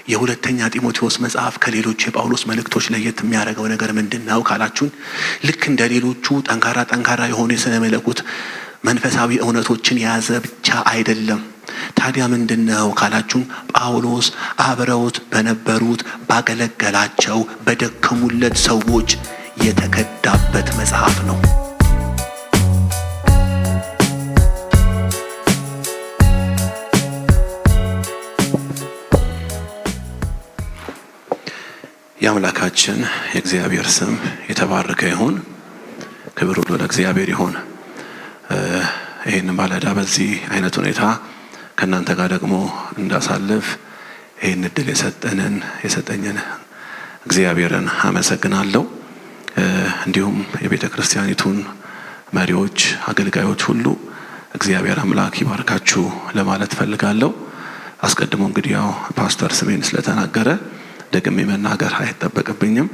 የሁለተኛ ጢሞቴዎስ መጽሐፍ ከሌሎች የጳውሎስ መልእክቶች ለየት የሚያደርገው ነገር ምንድን ነው ካላችሁን፣ ልክ እንደ ሌሎቹ ጠንካራ ጠንካራ የሆኑ የስነ መለኮት መንፈሳዊ እውነቶችን የያዘ ብቻ አይደለም። ታዲያ ምንድን ነው ካላችሁን፣ ጳውሎስ አብረውት በነበሩት፣ ባገለገላቸው፣ በደከሙለት ሰዎች የተከዳበት መጽሐፍ ነው። የአምላካችን የእግዚአብሔር ስም የተባረከ ይሁን። ክብር ሁሉ ለእግዚአብሔር ይሁን። ይህን ማለዳ በዚህ አይነት ሁኔታ ከእናንተ ጋር ደግሞ እንዳሳልፍ ይህን እድል የሰጠኝን እግዚአብሔርን አመሰግናለሁ። እንዲሁም የቤተ ክርስቲያኒቱን መሪዎች፣ አገልጋዮች ሁሉ እግዚአብሔር አምላክ ይባርካችሁ ለማለት ፈልጋለሁ። አስቀድሞ እንግዲህ ያው ፓስተር ስሜን ስለተናገረ ደግሜ መናገር አይጠበቅብኝም።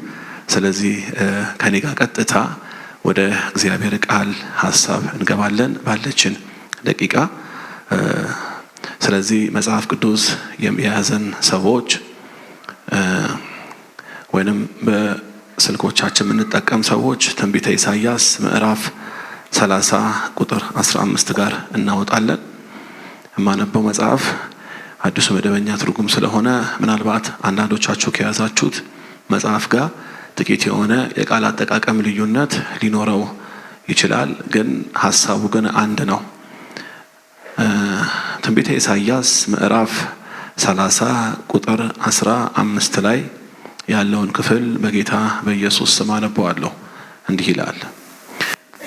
ስለዚህ ከኔ ጋር ቀጥታ ወደ እግዚአብሔር ቃል ሀሳብ እንገባለን ባለችን ደቂቃ። ስለዚህ መጽሐፍ ቅዱስ የያዘን ሰዎች ወይንም በስልኮቻችን የምንጠቀም ሰዎች ትንቢተ ኢሳይያስ ምዕራፍ 30 ቁጥር 15 ጋር እናወጣለን። የማነበው መጽሐፍ አዲሱ መደበኛ ትርጉም ስለሆነ ምናልባት አንዳንዶቻችሁ ከያዛችሁት መጽሐፍ ጋር ጥቂት የሆነ የቃል አጠቃቀም ልዩነት ሊኖረው ይችላል። ግን ሀሳቡ ግን አንድ ነው። ትንቢተ ኢሳይያስ ምዕራፍ 30 ቁጥር 15 ላይ ያለውን ክፍል በጌታ በኢየሱስ ስም አነበዋለሁ። እንዲህ ይላል፣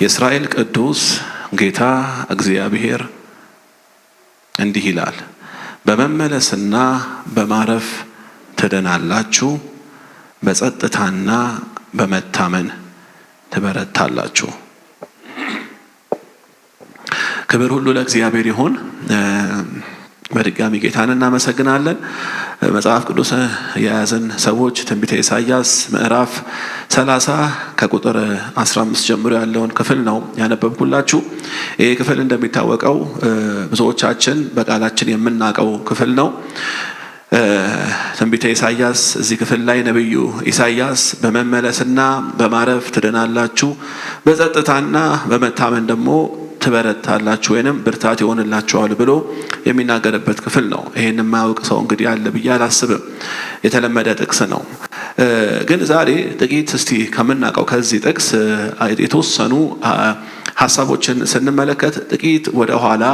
የእስራኤል ቅዱስ ጌታ እግዚአብሔር እንዲህ ይላል፣ በመመለስና በማረፍ ትድናላችሁ፣ በጸጥታና በመታመን ትበረታላችሁ። ክብር ሁሉ ለእግዚአብሔር ይሁን። በድጋሚ ጌታን እናመሰግናለን። መጽሐፍ ቅዱስ የያዘን ሰዎች ትንቢተ ኢሳይያስ ምዕራፍ 30 ከቁጥር 15 ጀምሮ ያለውን ክፍል ነው ያነበብኩላችሁ። ይህ ክፍል እንደሚታወቀው ብዙዎቻችን በቃላችን የምናውቀው ክፍል ነው። ትንቢተ ኢሳይያስ እዚህ ክፍል ላይ ነብዩ ኢሳይያስ በመመለስና በማረፍ ትድናላችሁ፣ በጸጥታና በመታመን ደግሞ ትበረታላችሁ ወይንም ብርታት ይሆንላችኋል ብሎ የሚናገርበት ክፍል ነው። ይሄን የማያውቅ ሰው እንግዲህ አለ ብዬ አላስብም። የተለመደ ጥቅስ ነው። ግን ዛሬ ጥቂት እስቲ ከምናውቀው ከዚህ ጥቅስ የተወሰኑ ሀሳቦችን ስንመለከት ጥቂት ወደ ኋላ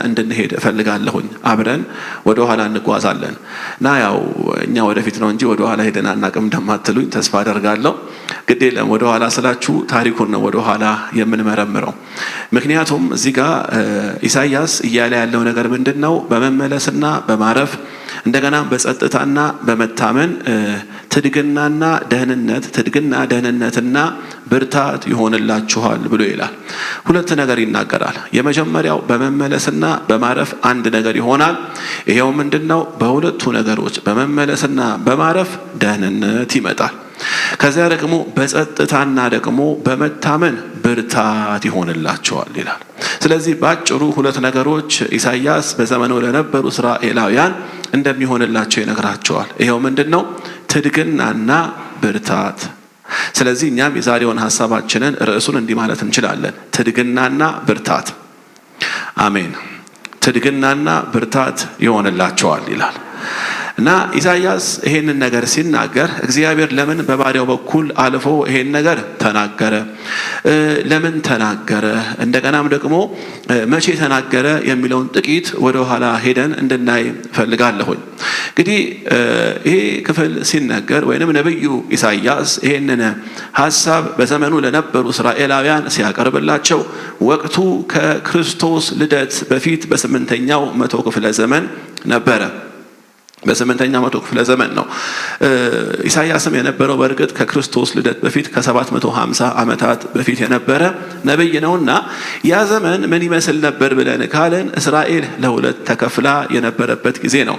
እንድንሄድ እፈልጋለሁኝ። አብረን ወደ ኋላ እንጓዛለን እና ያው እኛ ወደፊት ነው እንጂ ወደ ኋላ ሄደን አናውቅም እንደማትሉኝ ተስፋ አደርጋለሁ። ግድ የለም፣ ወደ ኋላ ስላችሁ ታሪኩን ነው ወደ ኋላ የምንመረምረው። ምክንያቱም እዚህ ጋር ኢሳይያስ እያለ ያለው ነገር ምንድነው? በመመለስና በማረፍ እንደገና በጸጥታና በመታመን ትድግናና ደህንነት፣ ትድግና ደህንነትና ብርታት ይሆንላችኋል ብሎ ይላል። ሁለት ነገር ይናገራል። የመጀመሪያው በመመለስና በማረፍ አንድ ነገር ይሆናል። ይሄው ምንድነው? በሁለቱ ነገሮች በመመለስና በማረፍ ደህንነት ይመጣል። ከዚያ ደግሞ በጸጥታና ደግሞ በመታመን ብርታት ይሆንላቸዋል ይላል። ስለዚህ ባጭሩ ሁለት ነገሮች ኢሳይያስ በዘመኑ ለነበሩ እስራኤላውያን እንደሚሆንላቸው ይነግራቸዋል። ይሄው ምንድነው? ትድግናና ብርታት። ስለዚህ እኛም የዛሬውን ሐሳባችንን ርዕሱን እንዲህ ማለት እንችላለን፣ ትድግናና ብርታት። አሜን። ትድግናና ብርታት ይሆንላቸዋል ይላል። እና ኢሳይያስ ይሄንን ነገር ሲናገር እግዚአብሔር ለምን በባሪያው በኩል አልፎ ይሄን ነገር ተናገረ? ለምን ተናገረ? እንደገናም ደግሞ መቼ ተናገረ የሚለውን ጥቂት ወደ ኋላ ሄደን እንድናይ ፈልጋለሁኝ። እንግዲህ ይሄ ክፍል ሲነገር ወይንም ነብዩ ኢሳይያስ ይሄንን ሐሳብ በዘመኑ ለነበሩ እስራኤላውያን ሲያቀርብላቸው ወቅቱ ከክርስቶስ ልደት በፊት በ8ኛው መቶ ክፍለ ዘመን ነበረ። በ8ኛው መቶ ክፍለ ዘመን ነው። ኢሳይያስም የነበረው በእርግጥ ከክርስቶስ ልደት በፊት ከ750 ዓመታት በፊት የነበረ ነብይ ነውና ያ ዘመን ምን ይመስል ነበር ብለን ካለን እስራኤል ለሁለት ተከፍላ የነበረበት ጊዜ ነው።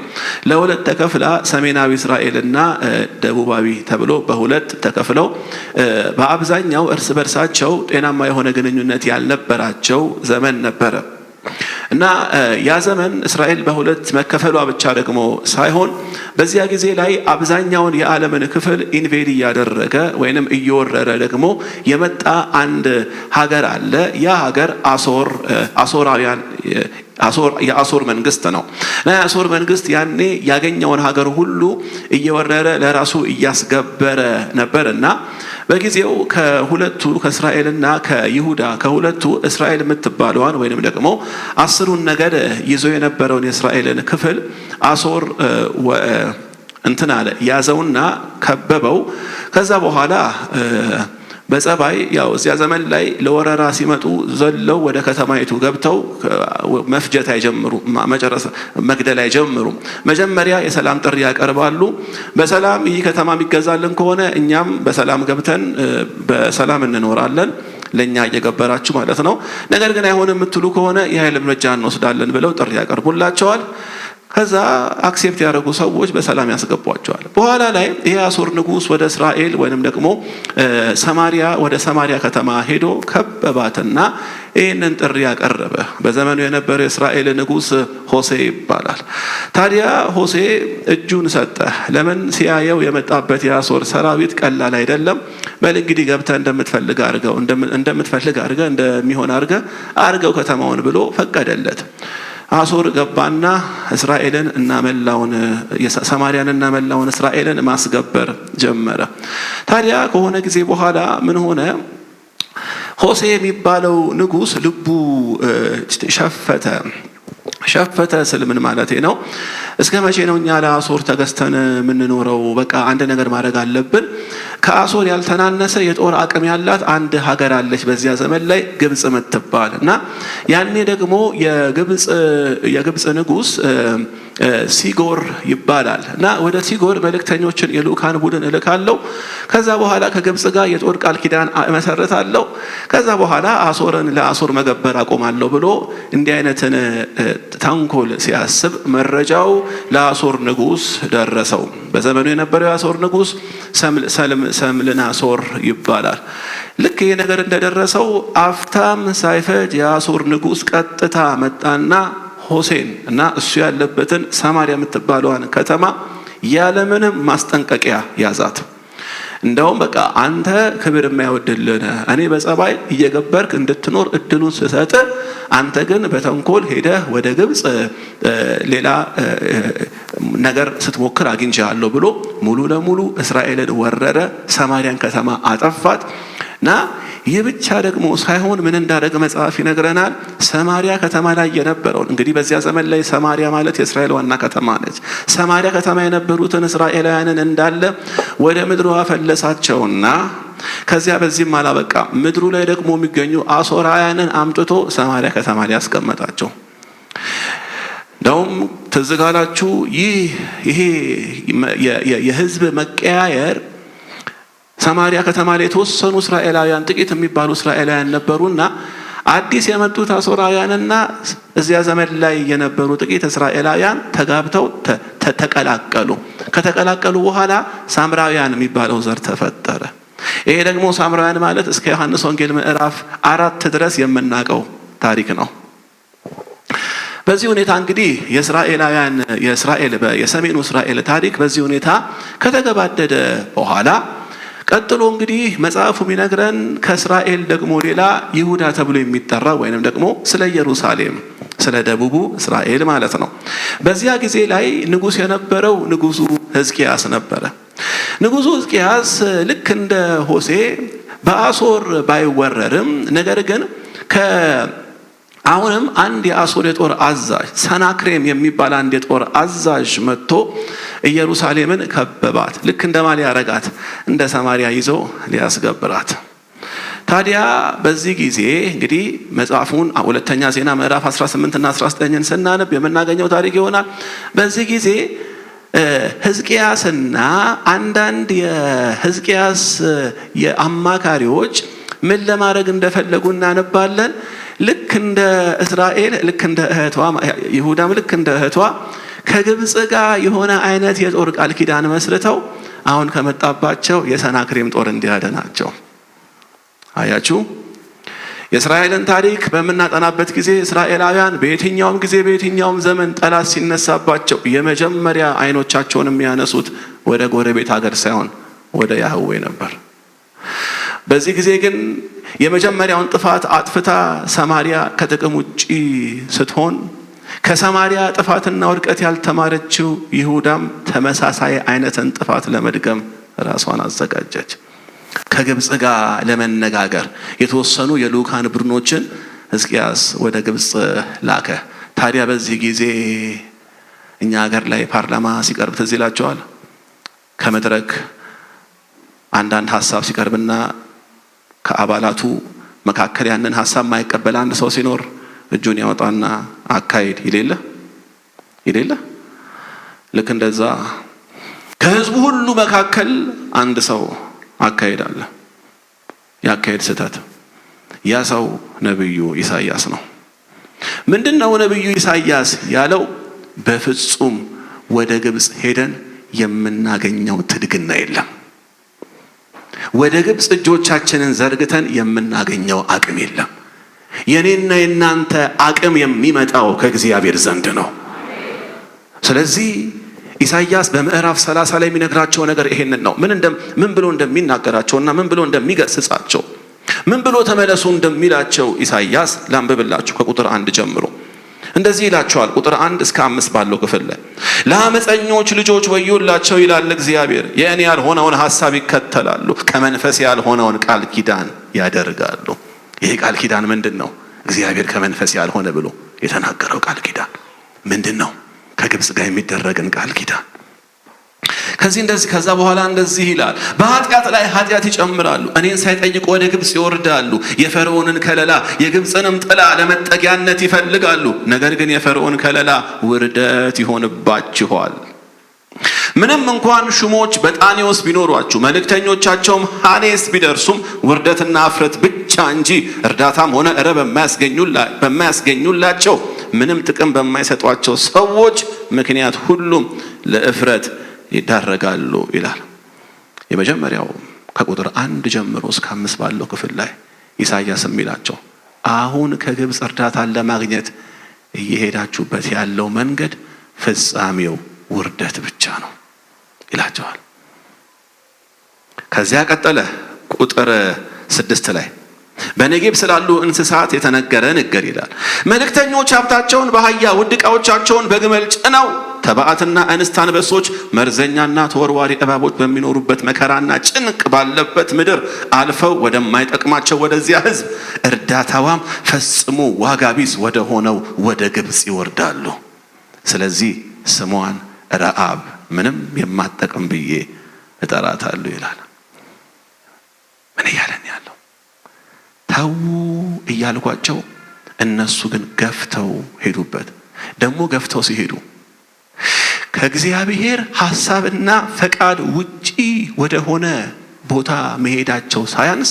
ለሁለት ተከፍላ ሰሜናዊ እስራኤልና ደቡባዊ ተብሎ በሁለት ተከፍለው በአብዛኛው እርስ በርሳቸው ጤናማ የሆነ ግንኙነት ያልነበራቸው ዘመን ነበረ። እና ያ ዘመን እስራኤል በሁለት መከፈሏ ብቻ ደግሞ ሳይሆን በዚያ ጊዜ ላይ አብዛኛውን የዓለምን ክፍል invade እያደረገ ወይንም እየወረረ ደግሞ የመጣ አንድ ሀገር አለ። ያ ሀገር አሶር፣ አሶራውያን፣ የአሶር መንግስት ነው። እና የአሶር መንግስት ያኔ ያገኘውን ሀገር ሁሉ እየወረረ ለራሱ እያስገበረ ነበር። እና በጊዜው ከሁለቱ፣ ከእስራኤልና ከይሁዳ፣ ከሁለቱ እስራኤል የምትባለዋን ወይንም ደግሞ 10ሩን ነገድ ይዞ የነበረውን የእስራኤልን ክፍል አሶር እንትን አለ፣ ያዘውና ከበበው። ከዛ በኋላ በጸባይ ያው እዚያ ዘመን ላይ ለወረራ ሲመጡ ዘለው ወደ ከተማይቱ ገብተው መፍጀት አይጀምሩ፣ መጨረስ መግደል አይጀምሩም። መጀመሪያ የሰላም ጥሪ ያቀርባሉ። በሰላም ይህ ከተማ የሚገዛልን ከሆነ እኛም በሰላም ገብተን በሰላም እንኖራለን፣ ለኛ እየገበራችሁ ማለት ነው። ነገር ግን አይሆንም የምትሉ ከሆነ የኃይል እርምጃ እንወስዳለን ብለው ጥሪ ያቀርቡላቸዋል። ከዛ accept ያደረጉ ሰዎች በሰላም ያስገቧቸዋል። በኋላ ላይ ይሄ አሶር ንጉስ ወደ እስራኤል ወይንም ደግሞ ሰማሪያ፣ ወደ ሰማሪያ ከተማ ሄዶ ከበባትና ይህንን ጥሪ ያቀረበ። በዘመኑ የነበረው የእስራኤል ንጉስ ሆሴ ይባላል። ታዲያ ሆሴ እጁን ሰጠ። ለምን? ሲያየው የመጣበት የአሶር ሰራዊት ቀላል አይደለም። በል እንግዲህ ገብተህ እንደምትፈልግ አድርገው፣ እንደምትፈልግ አድርገህ፣ እንደሚሆን አድርገህ አድርገው ከተማውን ብሎ ፈቀደለት። አሶር ገባና እስራኤልን እና መላውን ሰማርያን እና መላውን እስራኤልን ማስገበር ጀመረ። ታዲያ ከሆነ ጊዜ በኋላ ምን ሆነ? ሆሴ የሚባለው ንጉስ ልቡ ሸፈተ። ሸፈተ ስል ምን ማለቴ ነው? እስከ መቼ ነው እኛ ለአሶር ተገዝተን የምንኖረው? በቃ አንድ ነገር ማድረግ አለብን። ከአሶር ያልተናነሰ የጦር አቅም ያላት አንድ ሀገር አለች በዚያ ዘመን ላይ፣ ግብጽ የምትባል። እና ያኔ ደግሞ የግብጽ ንጉስ ሲጎር ይባላል። እና ወደ ሲጎር መልእክተኞችን፣ የልኡካን ቡድን እልካለሁ። ከዛ በኋላ ከግብጽ ጋር የጦር ቃል ኪዳን እመሰርታለሁ። ከዛ በኋላ አሶርን ለአሶር መገበር አቆማለሁ ብሎ እንዲህ አይነትን ተንኮል ሲያስብ መረጃው ለአሶር ንጉስ ደረሰው። በዘመኑ የነበረው የአሶር ንጉስ ሰምልናሶር ይባላል። ልክ ይሄ ነገር እንደደረሰው አፍታም ሳይፈጅ የአሶር ንጉስ ቀጥታ መጣና ሆሴን እና እሱ ያለበትን ሰማርያ የምትባለዋን ከተማ ያለምንም ማስጠንቀቂያ ያዛት። እንደውም በቃ አንተ ክብር የማይወድልህ፣ እኔ በጸባይ እየገበርክ እንድትኖር እድሉን ስሰጥ፣ አንተ ግን በተንኮል ሄደህ ወደ ግብጽ ሌላ ነገር ስትሞክር አግኝቼሃለሁ ብሎ ሙሉ ለሙሉ እስራኤልን ወረረ፣ ሰማርያን ከተማ አጠፋት። እና ይህ ብቻ ደግሞ ሳይሆን ምን እንዳደረገ መጽሐፍ ይነግረናል። ሰማሪያ ከተማ ላይ የነበረውን፣ እንግዲህ በዚያ ዘመን ላይ ሰማሪያ ማለት የእስራኤል ዋና ከተማ ነች። ሰማሪያ ከተማ የነበሩትን እስራኤላውያንን እንዳለ ወደ ምድሯ ፈለሳቸውና ከዚያ በዚህም አላበቃ፣ ምድሩ ላይ ደግሞ የሚገኙ አሶራውያንን አምጥቶ ሰማሪያ ከተማ ላይ ያስቀመጣቸው። እንደውም ትዝ ካላችሁ ይሄ የህዝብ መቀያየር፣ ሰማሪያ ከተማ ላይ የተወሰኑ እስራኤላውያን፣ ጥቂት የሚባሉ እስራኤላውያን ነበሩና አዲስ የመጡት አሶራውያንና እዚያ ዘመን ላይ የነበሩ ጥቂት እስራኤላውያን ተጋብተው ተቀላቀሉ። ከተቀላቀሉ በኋላ ሳምራውያን የሚባለው ዘር ተፈጠረ። ይሄ ደግሞ ሳምራውያን ማለት እስከ ዮሐንስ ወንጌል ምዕራፍ 4 ድረስ የምናውቀው ታሪክ ነው። በዚህ ሁኔታ እንግዲህ የእስራኤላውያን፣ የእስራኤል፣ የሰሜኑ እስራኤል ታሪክ በዚህ ሁኔታ ከተገባደደ በኋላ ቀጥሎ እንግዲህ መጽሐፉ የሚነግረን ከእስራኤል ደግሞ ሌላ ይሁዳ ተብሎ የሚጠራ ወይንም ደግሞ ስለ ኢየሩሳሌም፣ ስለ ደቡቡ እስራኤል ማለት ነው። በዚያ ጊዜ ላይ ንጉስ የነበረው ንጉሱ ሕዝቅያስ ነበረ። ንጉሱ ሕዝቅያስ ልክ እንደ ሆሴ በአሶር ባይወረርም ነገር ግን አሁንም አንድ የአሶር የጦር አዛዥ፣ ሰናክሬም የሚባል አንድ የጦር አዛዥ መጥቶ ኢየሩሳሌምን ከበባት። ልክ እንደ ማን ያረጋት? እንደ ሰማሪያ ይዞ ሊያስገብራት። ታዲያ በዚህ ጊዜ እንግዲህ መጽሐፉን ሁለተኛ ዜና ምዕራፍ 18 እና 19ን ስናነብ የምናገኘው ታሪክ ይሆናል። በዚህ ጊዜ ሕዝቅያስና አንዳንድ የሕዝቅያስ የአማካሪዎች ምን ለማድረግ እንደፈለጉ እናነባለን። ልክ እንደ እስራኤል፣ ልክ እንደ እህቷ ይሁዳም፣ ልክ እንደ እህቷ ከግብፅ ጋር የሆነ አይነት የጦር ቃል ኪዳን መስርተው አሁን ከመጣባቸው የሰናክሬም ጦር እንዲያደናቸው። አያችሁ፣ የእስራኤልን ታሪክ በምናጠናበት ጊዜ እስራኤላውያን በየትኛውም ጊዜ በየትኛውም ዘመን ጠላት ሲነሳባቸው የመጀመሪያ አይኖቻቸውን የሚያነሱት ወደ ጎረቤት ሀገር ሳይሆን ወደ ያህዌ ነበር። በዚህ ጊዜ ግን የመጀመሪያውን ጥፋት አጥፍታ ሰማሪያ ከጥቅም ውጪ ስትሆን ከሰማሪያ ጥፋትና ውድቀት ያልተማረችው ይሁዳም ተመሳሳይ አይነትን ጥፋት ለመድገም ራሷን አዘጋጀች። ከግብጽ ጋር ለመነጋገር የተወሰኑ የልኡካን ቡድኖችን ሕዝቅያስ ወደ ግብጽ ላከ። ታዲያ በዚህ ጊዜ እኛ ሀገር ላይ ፓርላማ ሲቀርብ ትዝ ይላቸዋል። ከመድረክ አንዳንድ ሀሳብ ሲቀርብና ከአባላቱ መካከል ያንን ሀሳብ ማይቀበል አንድ ሰው ሲኖር እጁን ያወጣና አካሄድ ይሌለ ይሌለ። ልክ እንደዛ ከህዝቡ ሁሉ መካከል አንድ ሰው አካሄድ አለ። ያካሄድ ስህተት። ያ ሰው ነብዩ ኢሳያስ ነው። ምንድነው ነብዩ ኢሳያስ ያለው? በፍጹም ወደ ግብጽ ሄደን የምናገኘው ትድግና የለም። ወደ ግብጽ እጆቻችንን ዘርግተን የምናገኘው አቅም የለም። የኔና የናንተ አቅም የሚመጣው ከእግዚአብሔር ዘንድ ነው። ስለዚህ ኢሳይያስ በምዕራፍ 30 ላይ የሚነግራቸው ነገር ይሄንን ነው። ምን ብሎ እንደሚናገራቸውና ምን ብሎ እንደሚገስጻቸው፣ ምን ብሎ ተመለሱ እንደሚላቸው ኢሳይያስ ላንብብላችሁ ከቁጥር 1 ጀምሮ እንደዚህ ይላቸዋል። ቁጥር 1 እስከ 5 ባለው ክፍል ላይ ለአመፀኞች ልጆች ወዮላቸው ይላል እግዚአብሔር። የእኔ ያልሆነውን ሐሳብ ይከተላሉ፣ ከመንፈስ ያልሆነውን ቃል ኪዳን ያደርጋሉ። ይሄ ቃል ኪዳን ምንድነው? እግዚአብሔር ከመንፈስ ያልሆነ ብሎ የተናገረው ቃል ኪዳን ምንድነው? ከግብጽ ጋር የሚደረግን ቃል ኪዳን። ከዚህ እንደዚህ ከዛ በኋላ እንደዚህ ይላል፣ በኃጢአት ላይ ኃጢአት ይጨምራሉ፣ እኔን ሳይጠይቁ ወደ ግብጽ ይወርዳሉ፣ የፈርዖንን ከለላ የግብጽንም ጥላ ለመጠጊያነት ይፈልጋሉ። ነገር ግን የፈርዖን ከለላ ውርደት ይሆንባችኋል። ምንም እንኳን ሹሞች በጣኔዎስ ቢኖሯችሁ መልእክተኞቻቸውም ሐኔስ ቢደርሱም ውርደትና እፍረት ብቻ እንጂ እርዳታም ሆነ ረብ በማያስገኙላቸው ምንም ጥቅም በማይሰጧቸው ሰዎች ምክንያት ሁሉም ለእፍረት ይዳረጋሉ ይላል። የመጀመሪያው ከቁጥር 1 ጀምሮ እስከ 5 ባለው ክፍል ላይ ኢሳይያስ የሚላቸው አሁን ከግብጽ እርዳታን ለማግኘት እየሄዳችሁበት ያለው መንገድ ፍጻሜው ውርደት ብቻ ነው ይላቸዋል። ከዚያ ቀጠለ ቁጥር 6 ላይ በኔጌብ ስላሉ እንስሳት የተነገረ ንግር ይላል። መልእክተኞች ሀብታቸውን በአህያ ውድ ዕቃዎቻቸውን በግመል ጭነው ተባዕትና እንስት አንበሶች መርዘኛና ተወርዋሪ እባቦች በሚኖሩበት መከራና ጭንቅ ባለበት ምድር አልፈው ወደማይጠቅማቸው ወደዚያ ሕዝብ እርዳታዋም ፈጽሞ ዋጋ ቢስ ወደ ሆነው ወደ ግብጽ ይወርዳሉ። ስለዚህ ስሟን ረአብ ምንም የማትጠቅም ብዬ እጠራታለሁ ይላል። ምን እያለን ያለው? ተው እያልኳቸው እነሱ ግን ገፍተው ሄዱበት። ደግሞ ገፍተው ሲሄዱ ከእግዚአብሔር ሐሳብና ፈቃድ ውጪ ወደሆነ ቦታ መሄዳቸው ሳያንስ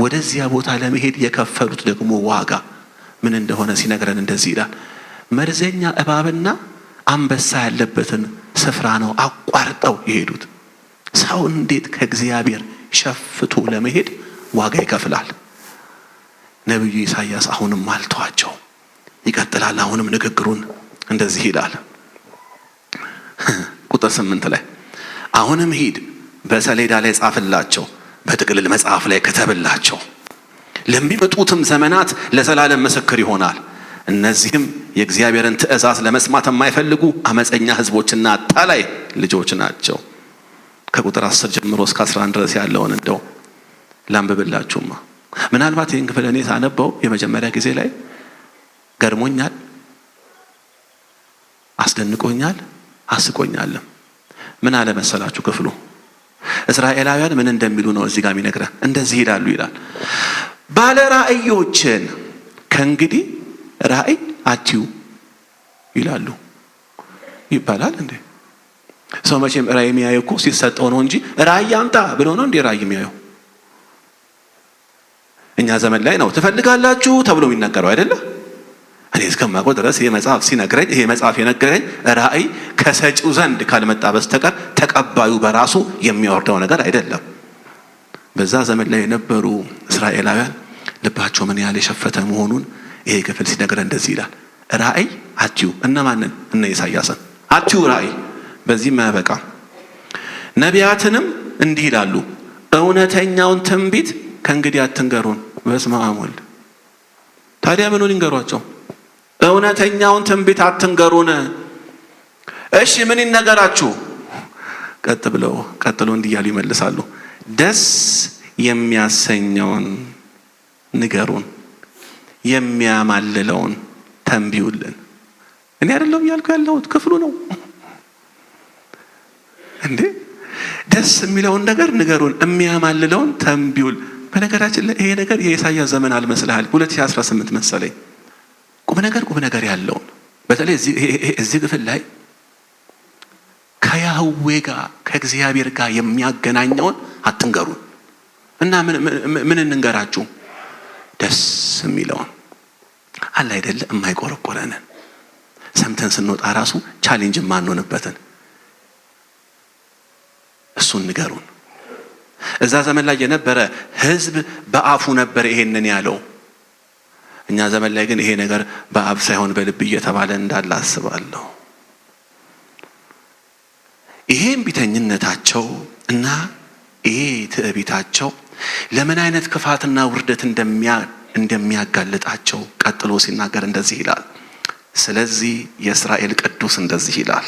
ወደዚያ ቦታ ለመሄድ የከፈሉት ደግሞ ዋጋ ምን እንደሆነ ሲነግረን እንደዚህ ይላል። መርዘኛ እባብና አንበሳ ያለበትን ስፍራ ነው አቋርጠው የሄዱት። ሰው እንዴት ከእግዚአብሔር ሸፍቶ ለመሄድ ዋጋ ይከፍላል? ነብዩ ኢሳይያስ አሁንም አልተዋቸው፣ ይቀጥላል። አሁንም ንግግሩን እንደዚህ ይላል። ቁጥር 8 ላይ አሁንም ሂድ በሰሌዳ ላይ ጻፍላቸው፣ በጥቅልል መጽሐፍ ላይ ከተብላቸው፣ ለሚመጡትም ዘመናት ለዘላለም ምስክር ይሆናል። እነዚህም የእግዚአብሔርን ትእዛዝ ለመስማት የማይፈልጉ አመፀኛ ሕዝቦችና አታላይ ልጆች ናቸው። ከቁጥር 10 ጀምሮ እስከ 11 ድረስ ያለውን እንደው ላንብብላችሁማ። ምናልባት ይህን ክፍል እኔ ሳነበው የመጀመሪያ ጊዜ ላይ ገርሞኛል፣ አስደንቆኛል፣ አስቆኛልም። ምን አለ መሰላችሁ ክፍሉ እስራኤላውያን ምን እንደሚሉ ነው እዚህ ጋር የሚነግረን። እንደዚህ ይላሉ ይላል፣ ባለ ራእዮችን ከእንግዲህ ራእይ አትዩ ይላሉ ይባላል እንዴ? ሰው መቼም ራእይ የሚያየው እኮ ሲሰጠው ነው እንጂ ራእይ አምጣ ብሎ ነው እንዴ ራእይ የሚያየው? እኛ ዘመን ላይ ነው ትፈልጋላችሁ ተብሎ የሚነገረው አይደለ? እኔ እስከማውቀው ድረስ ይሄ መጽሐፍ ሲነግረኝ፣ ይሄ መጽሐፍ የነገረኝ ራእይ ከሰጪው ዘንድ ካልመጣ በስተቀር ተቀባዩ በራሱ የሚያወርደው ነገር አይደለም። በዛ ዘመን ላይ የነበሩ እስራኤላውያን ልባቸው ምን ያህል የሸፈተ መሆኑን ይሄ ክፍል ሲነግረን እንደዚህ ይላል። ራእይ አትዩ። እነማንን? እነ ኢሳያስን አትዩ ራእይ። በዚህም አያበቃም። ነቢያትንም እንዲህ ይላሉ፣ እውነተኛውን ትንቢት ከእንግዲህ አትንገሩን። በስመ አብ ወልድ። ታዲያ ምኑን ይንገሯቸው? እውነተኛውን ትንቢት አትንገሩን። እሺ ምን ይነገራችሁ? ቀጥ ብለው ቀጥሎ እንዲህ እያሉ ይመልሳሉ። ደስ የሚያሰኘውን ንገሩን፣ የሚያማልለውን ተንቢዩልን። እኔ አይደለም እያልኩ ያለሁት ክፍሉ ነው እንዴ። ደስ የሚለውን ነገር ንገሩን፣ የሚያማልለውን ተንቢዩል። በነገራችን ላይ ይሄ ነገር የኢሳያስ ዘመን አልመስልሃል፣ 2018 መሰለኝ። ቁም ነገር ቁም ነገር ያለውን በተለይ እዚህ ክፍል ላይ ከያህዌ ጋር ከእግዚአብሔር ጋር የሚያገናኘውን አትንገሩን። እና ምን እንንገራችሁ? ደስ የሚለውን አለ አይደለ፣ የማይቆረቆረንን ሰምተን ስንወጣ ራሱ challenge የማንሆንበትን እሱን ንገሩን። እዛ ዘመን ላይ የነበረ ሕዝብ በአፉ ነበር ይሄንን ያለው። እኛ ዘመን ላይ ግን ይሄ ነገር በአፍ ሳይሆን በልብ እየተባለ እንዳለ አስባለሁ። ይሄ እምቢተኝነታቸው እና ይሄ ትዕቢታቸው ለምን አይነት ክፋትና ውርደት እንደሚያጋልጣቸው ቀጥሎ ሲናገር እንደዚህ ይላል። ስለዚህ የእስራኤል ቅዱስ እንደዚህ ይላል፣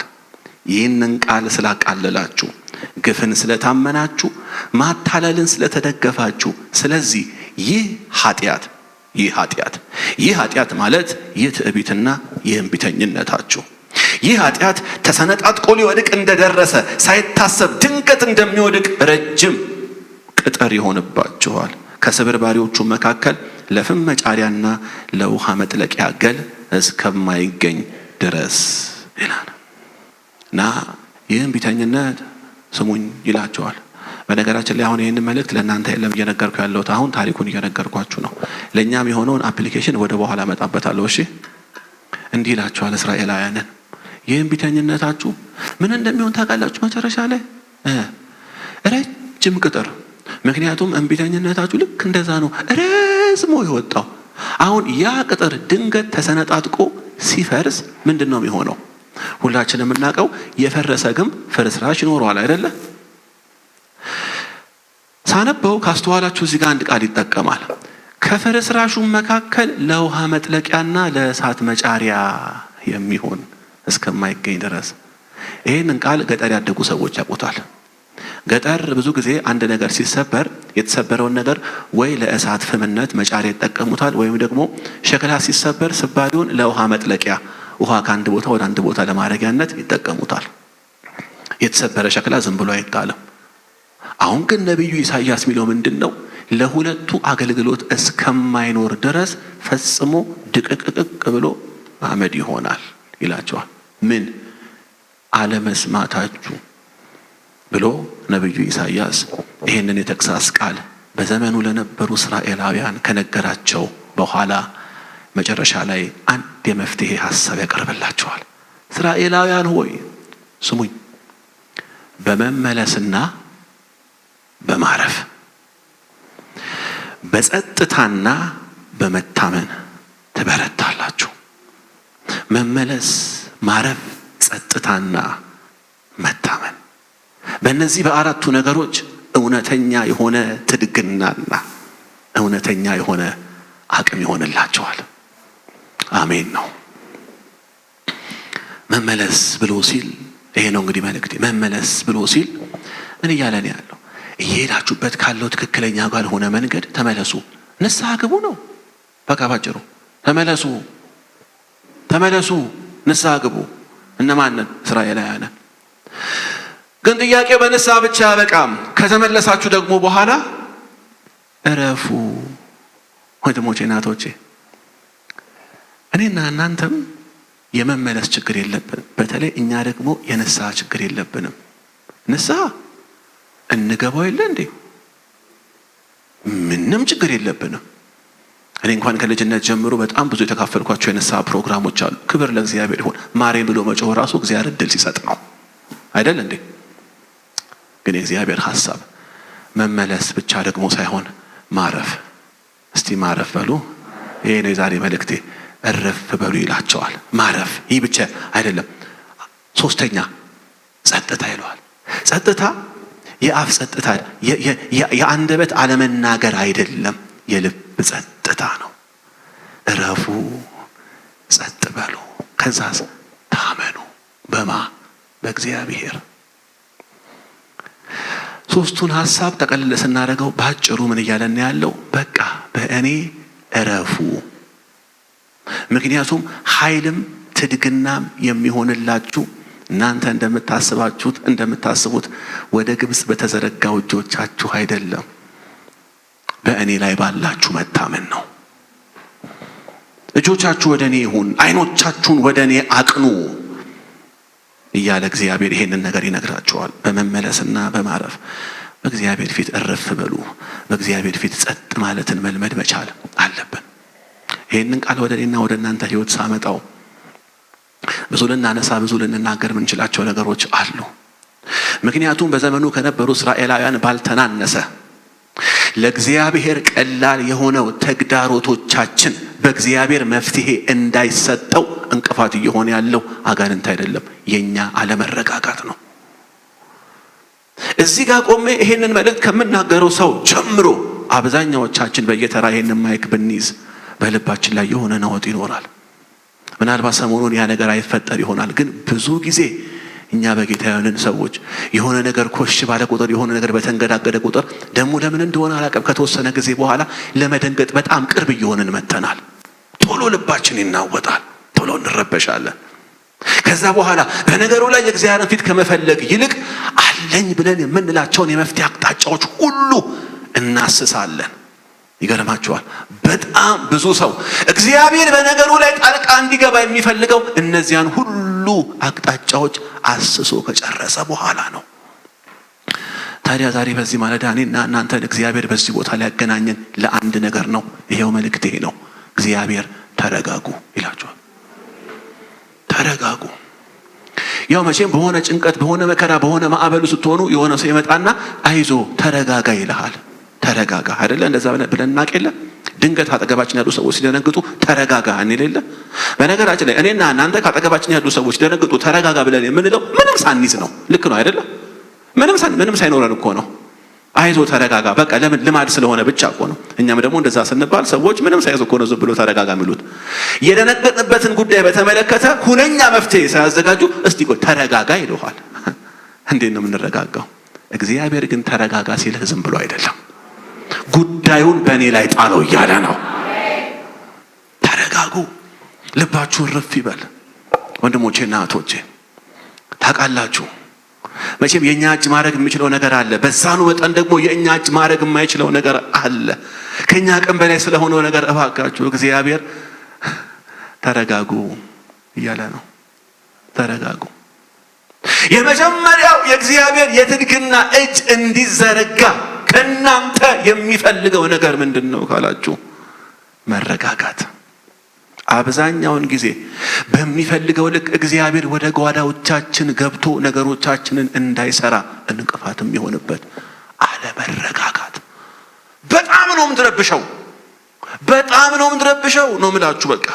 ይህንን ቃል ስላቃለላችሁ፣ ግፍን ስለታመናችሁ፣ ማታለልን ስለተደገፋችሁ፣ ስለዚህ ይህ ኃጢአት ይህ ኃጢአት ይህ ኃጢአት ማለት ይህ ትዕቢትና ይህ እምቢተኝነታችሁ፣ ይህ ኃጢአት ተሰነጣጥቆ ሊወድቅ እንደደረሰ ሳይታሰብ ድንገት እንደሚወድቅ ረጅም ቅጥር ይሆንባችኋል። ከስብርባሪዎቹ መካከል ለፍም መጫሪያና ለውሃ መጥለቂያ ገል እስከማይገኝ ድረስ ይላል። እና ይህ እምቢተኝነት ስሙኝ ይላቸዋል። በነገራችን ላይ አሁን ይህንን መልእክት ለእናንተ የለም እየነገርኩ ያለሁት፣ አሁን ታሪኩን እየነገርኳችሁ ነው። ለእኛም የሆነውን application ወደ በኋላ እመጣበታለሁ። እሺ፣ እንዲህ ይላቸዋል እስራኤላውያንን፣ ይህ እምቢተኝነታችሁ ምን እንደሚሆን ታውቃላችሁ? መጨረሻ ላይ ረጅም ቅጥር። ምክንያቱም እምቢተኝነታችሁ ልክ እንደዛ ነው ረዝሞ የወጣው። አሁን ያ ቅጥር ድንገት ተሰነጣጥቆ ሲፈርስ ምንድን ነው የሚሆነው? ሁላችንም የምናውቀው የፈረሰ ግንብ ፍርስራሽ ይኖረዋል አይደለ? ሳነበው ካስተዋላችሁ እዚህ ጋር አንድ ቃል ይጠቀማል። ከፍርስራሹ መካከል ለውሃ መጥለቂያና ለእሳት መጫሪያ የሚሆን እስከማይገኝ ድረስ። ይህንን ቃል ገጠር ያደጉ ሰዎች ያውቁታል። ገጠር ብዙ ጊዜ አንድ ነገር ሲሰበር የተሰበረውን ነገር ወይ ለእሳት ፍምነት መጫሪያ ይጠቀሙታል፣ ወይም ደግሞ ሸክላ ሲሰበር ስባሪውን ለውሃ መጥለቂያ፣ ውሃ ከአንድ ቦታ ወደ አንድ ቦታ ለማድረጊያነት ይጠቀሙታል። የተሰበረ ሸክላ ዝም ብሎ አይጣልም። አሁን ግን ነቢዩ ኢሳያስ የሚለው ምንድን ነው? ለሁለቱ አገልግሎት እስከማይኖር ድረስ ፈጽሞ ድቅቅቅቅ ብሎ አመድ ይሆናል ይላቸዋል። ምን አለመስማታችሁ ብሎ ነቢዩ ኢሳያስ ይህንን የተግሳጽ ቃል በዘመኑ ለነበሩ እስራኤላውያን ከነገራቸው በኋላ መጨረሻ ላይ አንድ የመፍትሄ ሀሳብ ያቀርብላቸዋል። እስራኤላውያን ሆይ ስሙኝ፣ በመመለስና በማረፍ በጸጥታና በመታመን ትበረታላችሁ። መመለስ፣ ማረፍ፣ ጸጥታና መታመን፣ በእነዚህ በአራቱ ነገሮች እውነተኛ የሆነ ትድግናና እውነተኛ የሆነ አቅም ይሆንላቸዋል። አሜን ነው። መመለስ ብሎ ሲል ይሄ ነው እንግዲህ መልእክቴ። መመለስ ብሎ ሲል ምን እያለ ነው ያለው? እየሄዳችሁበት ካለው ትክክለኛ ካልሆነ መንገድ ተመለሱ፣ ንስሐ ግቡ ነው። በቃ ባጭሩ ተመለሱ፣ ተመለሱ፣ ንስሐ ግቡ። እነማንን? እስራኤላውያንን። ግን ጥያቄው በንስሐ ብቻ አያበቃም። ከተመለሳችሁ ደግሞ በኋላ እረፉ። ወንድሞቼ እናቶቼ፣ እኔና እናንተም የመመለስ ችግር የለብንም። በተለይ እኛ ደግሞ የንስሐ ችግር የለብንም። ንስሐ እንገባው የለ እንዴ? ምንም ችግር የለብንም። እኔ እንኳን ከልጅነት ጀምሮ በጣም ብዙ የተካፈልኳቸው የንስሐ ፕሮግራሞች አሉ። ክብር ለእግዚአብሔር ይሁን። ማሬ ብሎ መጮህ ራሱ እግዚአብሔር እድል ሲሰጥ ነው አይደል እንዴ? ግን የእግዚአብሔር ሀሳብ መመለስ ብቻ ደግሞ ሳይሆን ማረፍ። እስቲ ማረፍ በሉ። ይሄ ነው የዛሬ መልእክቴ። እረፍ በሉ ይላቸዋል። ማረፍ ይህ ብቻ አይደለም። ሶስተኛ ጸጥታ ይለዋል። ጸጥታ የአፍ ጸጥታ፣ የአንደበት አለመናገር አይደለም፣ የልብ ጸጥታ ነው። እረፉ፣ ጸጥ በሉ፣ ከዛስ ታመኑ በማ በእግዚአብሔር። ሶስቱን ሀሳብ ጠቀልለ ስናደርገው በአጭሩ ምን እያለን ያለው? በቃ በእኔ እረፉ። ምክንያቱም ኃይልም ትድግናም የሚሆንላችሁ እናንተ እንደምታስባችሁት እንደምታስቡት ወደ ግብፅ በተዘረጋው እጆቻችሁ አይደለም፣ በእኔ ላይ ባላችሁ መታመን ነው። እጆቻችሁ ወደ እኔ ይሁን፣ አይኖቻችሁን ወደ እኔ አቅኑ እያለ እግዚአብሔር ይሄንን ነገር ይነግራቸዋል። በመመለስና በማረፍ በእግዚአብሔር ፊት እረፍ በሉ። በእግዚአብሔር ፊት ጸጥ ማለትን መልመድ መቻል አለብን። ይሄንን ቃል ወደ እኔና ወደ እናንተ ሕይወት ሳመጣው ብዙ ልናነሳ ብዙ ልንናገር የምንችላቸው ነገሮች አሉ። ምክንያቱም በዘመኑ ከነበሩ እስራኤላውያን ባልተናነሰ ለእግዚአብሔር ቀላል የሆነው ተግዳሮቶቻችን በእግዚአብሔር መፍትሄ እንዳይሰጠው እንቅፋት እየሆነ ያለው አጋንንት አይደለም፣ የኛ አለመረጋጋት ነው። እዚህ ጋር ቆሜ ይሄንን መልእክት ከምናገረው ሰው ጀምሮ አብዛኛዎቻችን በየተራ ይሄንን mic ብንይዝ በልባችን ላይ የሆነ ነውጥ ይኖራል። ምናልባት ሰሞኑን ያ ነገር አይፈጠር ይሆናል። ግን ብዙ ጊዜ እኛ በጌታ የሆንን ሰዎች የሆነ ነገር ኮሽ ባለ ቁጥር፣ የሆነ ነገር በተንገዳገደ ቁጥር ደግሞ ለምን እንደሆነ አላውቅም፣ ከተወሰነ ጊዜ በኋላ ለመደንገጥ በጣም ቅርብ እየሆንን መጥተናል። ቶሎ ልባችን ይናወጣል፣ ቶሎ እንረበሻለን። ከዛ በኋላ በነገሩ ላይ የእግዚአብሔርን ፊት ከመፈለግ ይልቅ አለኝ ብለን የምንላቸውን የመፍትሄ አቅጣጫዎች ሁሉ እናስሳለን። ይገርማችኋል፣ በጣም ብዙ ሰው እግዚአብሔር በነገሩ ላይ ጣልቃ እንዲገባ የሚፈልገው እነዚያን ሁሉ አቅጣጫዎች አስሶ ከጨረሰ በኋላ ነው። ታዲያ ዛሬ በዚህ ማለዳ እኔና እናንተን እግዚአብሔር በዚህ ቦታ ሊያገናኘን ለአንድ ነገር ነው። ይሄው መልእክት ይሄ ነው። እግዚአብሔር ተረጋጉ ይላችኋል። ተረጋጉ። ያው መቼም በሆነ ጭንቀት፣ በሆነ መከራ፣ በሆነ ማዕበሉ ስትሆኑ የሆነ ሰው ይመጣና አይዞ ተረጋጋ ይልሃል። ተረጋጋ አይደለ? እንደዛ ብለን እናቅ የለ? ድንገት አጠገባችን ያሉ ሰዎች ሲደነግጡ ተረጋጋ እንል የለ? በነገራችን ላይ እኔና እናንተ ካጠገባችን ያሉ ሰዎች ሲደነግጡ ተረጋጋ ብለን የምንለው ምንም ሳንይዝ ነው። ልክ ነው አይደለ? ምንም ሳይኖረን እኮ ነው። አይዞ ተረጋጋ በቃ ለምን ልማድ ስለሆነ ብቻ እኮ ነው። እኛም ደግሞ እንደዛ ስንባል ሰዎች ምንም ሳይዙ እኮ ነው ዝም ብሎ ተረጋጋ የሚሉት። የደነገጥንበትን ጉዳይ በተመለከተ ሁነኛ መፍትሄ ሳያዘጋጁ እስቲ ቆይ ተረጋጋ ይለዋል። እንዴት ነው የምንረጋጋው? እግዚአብሔር ግን ተረጋጋ ሲልህ ዝም ብሎ አይደለም፣ ጉዳዩን በእኔ ላይ ጣለው እያለ ነው። ተረጋጉ፣ ልባችሁን ርፍ ይበል። ወንድሞቼና እህቶቼ ታውቃላችሁ መቼም የእኛ እጅ ማድረግ የሚችለው ነገር አለ። በዛኑ መጠን ደግሞ የእኛ እጅ ማድረግ የማይችለው ነገር አለ። ከኛ አቅም በላይ ስለሆነው ነገር እባካችሁ እግዚአብሔር ተረጋጉ እያለ ነው። ተረጋጉ። የመጀመሪያው የእግዚአብሔር የትድግና እጅ እንዲዘረጋ ከእናንተ የሚፈልገው ነገር ምንድን ነው ካላችሁ፣ መረጋጋት። አብዛኛውን ጊዜ በሚፈልገው ልክ እግዚአብሔር ወደ ጓዳዎቻችን ገብቶ ነገሮቻችንን እንዳይሰራ እንቅፋት የሚሆንበት አለመረጋጋት። በጣም ነው የምትረብሸው፣ በጣም ነው የምትረብሸው ነው የምላችሁ። በቃ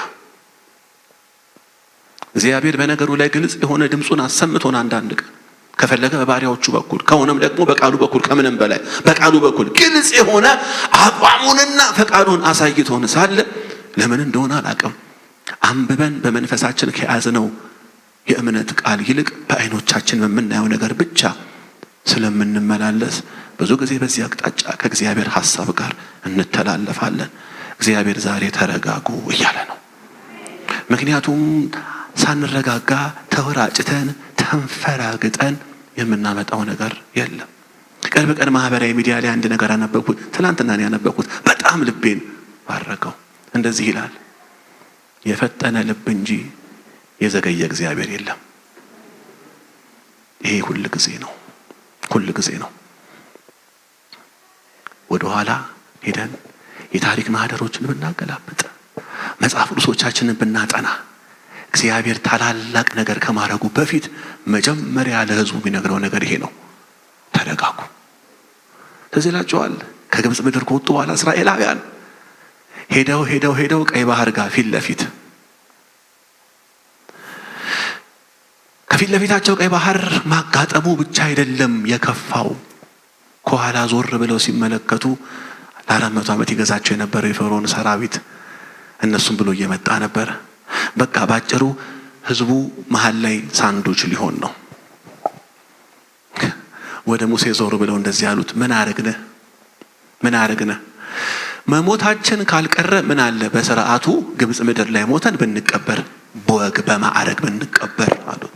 እግዚአብሔር በነገሩ ላይ ግልጽ የሆነ ድምፁን አሰምቶን አንዳንድ ቀን ከፈለገ በባሪያዎቹ በኩል ከሆነም ደግሞ በቃሉ በኩል ከምንም በላይ በቃሉ በኩል ግልጽ የሆነ አቋሙንና ፈቃዱን አሳይቶን ሳለ ለምን እንደሆነ አላቅም፣ አንብበን በመንፈሳችን ከያዝነው የእምነት ቃል ይልቅ በዓይኖቻችን በምናየው ነገር ብቻ ስለምንመላለስ ብዙ ጊዜ በዚህ አቅጣጫ ከእግዚአብሔር ሐሳብ ጋር እንተላለፋለን። እግዚአብሔር ዛሬ ተረጋጉ እያለ ነው። ምክንያቱም ሳንረጋጋ ተወራጭተን ተንፈራግጠን የምናመጣው ነገር የለም። ቅርብ ቀን ማህበራዊ ሚዲያ ላይ አንድ ነገር አነበብኩት። ትናንትና ነው ያነበብኩት። በጣም ልቤን ባረከው። እንደዚህ ይላል፣ የፈጠነ ልብ እንጂ የዘገየ እግዚአብሔር የለም። ይሄ ሁል ጊዜ ነው፣ ሁል ጊዜ ነው። ወደኋላ ሄደን የታሪክ ማህደሮችን ብናገላብጥ፣ መጽሐፍ ቅዱሶቻችንን ብናጠና እግዚአብሔር ታላላቅ ነገር ከማድረጉ በፊት መጀመሪያ ለሕዝቡ የሚነግረው ነገር ይሄ ነው፣ ተረጋጉ። ትዝ ይላችኋል ከግብፅ ምድር ከወጡ በኋላ እስራኤላውያን ሄደው ሄደው ሄደው ቀይ ባህር ጋር ፊት ለፊት ከፊት ለፊታቸው ቀይ ባህር ማጋጠሙ ብቻ አይደለም የከፋው። ከኋላ ዞር ብለው ሲመለከቱ ለ400 ዓመት ይገዛቸው የነበረው የፈርዖን ሰራዊት እነሱም ብሎ እየመጣ ነበር። በቃ ባጭሩ ህዝቡ መሀል ላይ ሳንዱች ሊሆን ነው። ወደ ሙሴ ዞር ብለው እንደዚህ ያሉት፣ ምን አረግነ? ምን አረግነ? መሞታችን ካልቀረ ምን አለ በስርዓቱ ግብጽ ምድር ላይ ሞተን ብንቀበር፣ በወግ በማዕረግ ብንቀበር አሉት።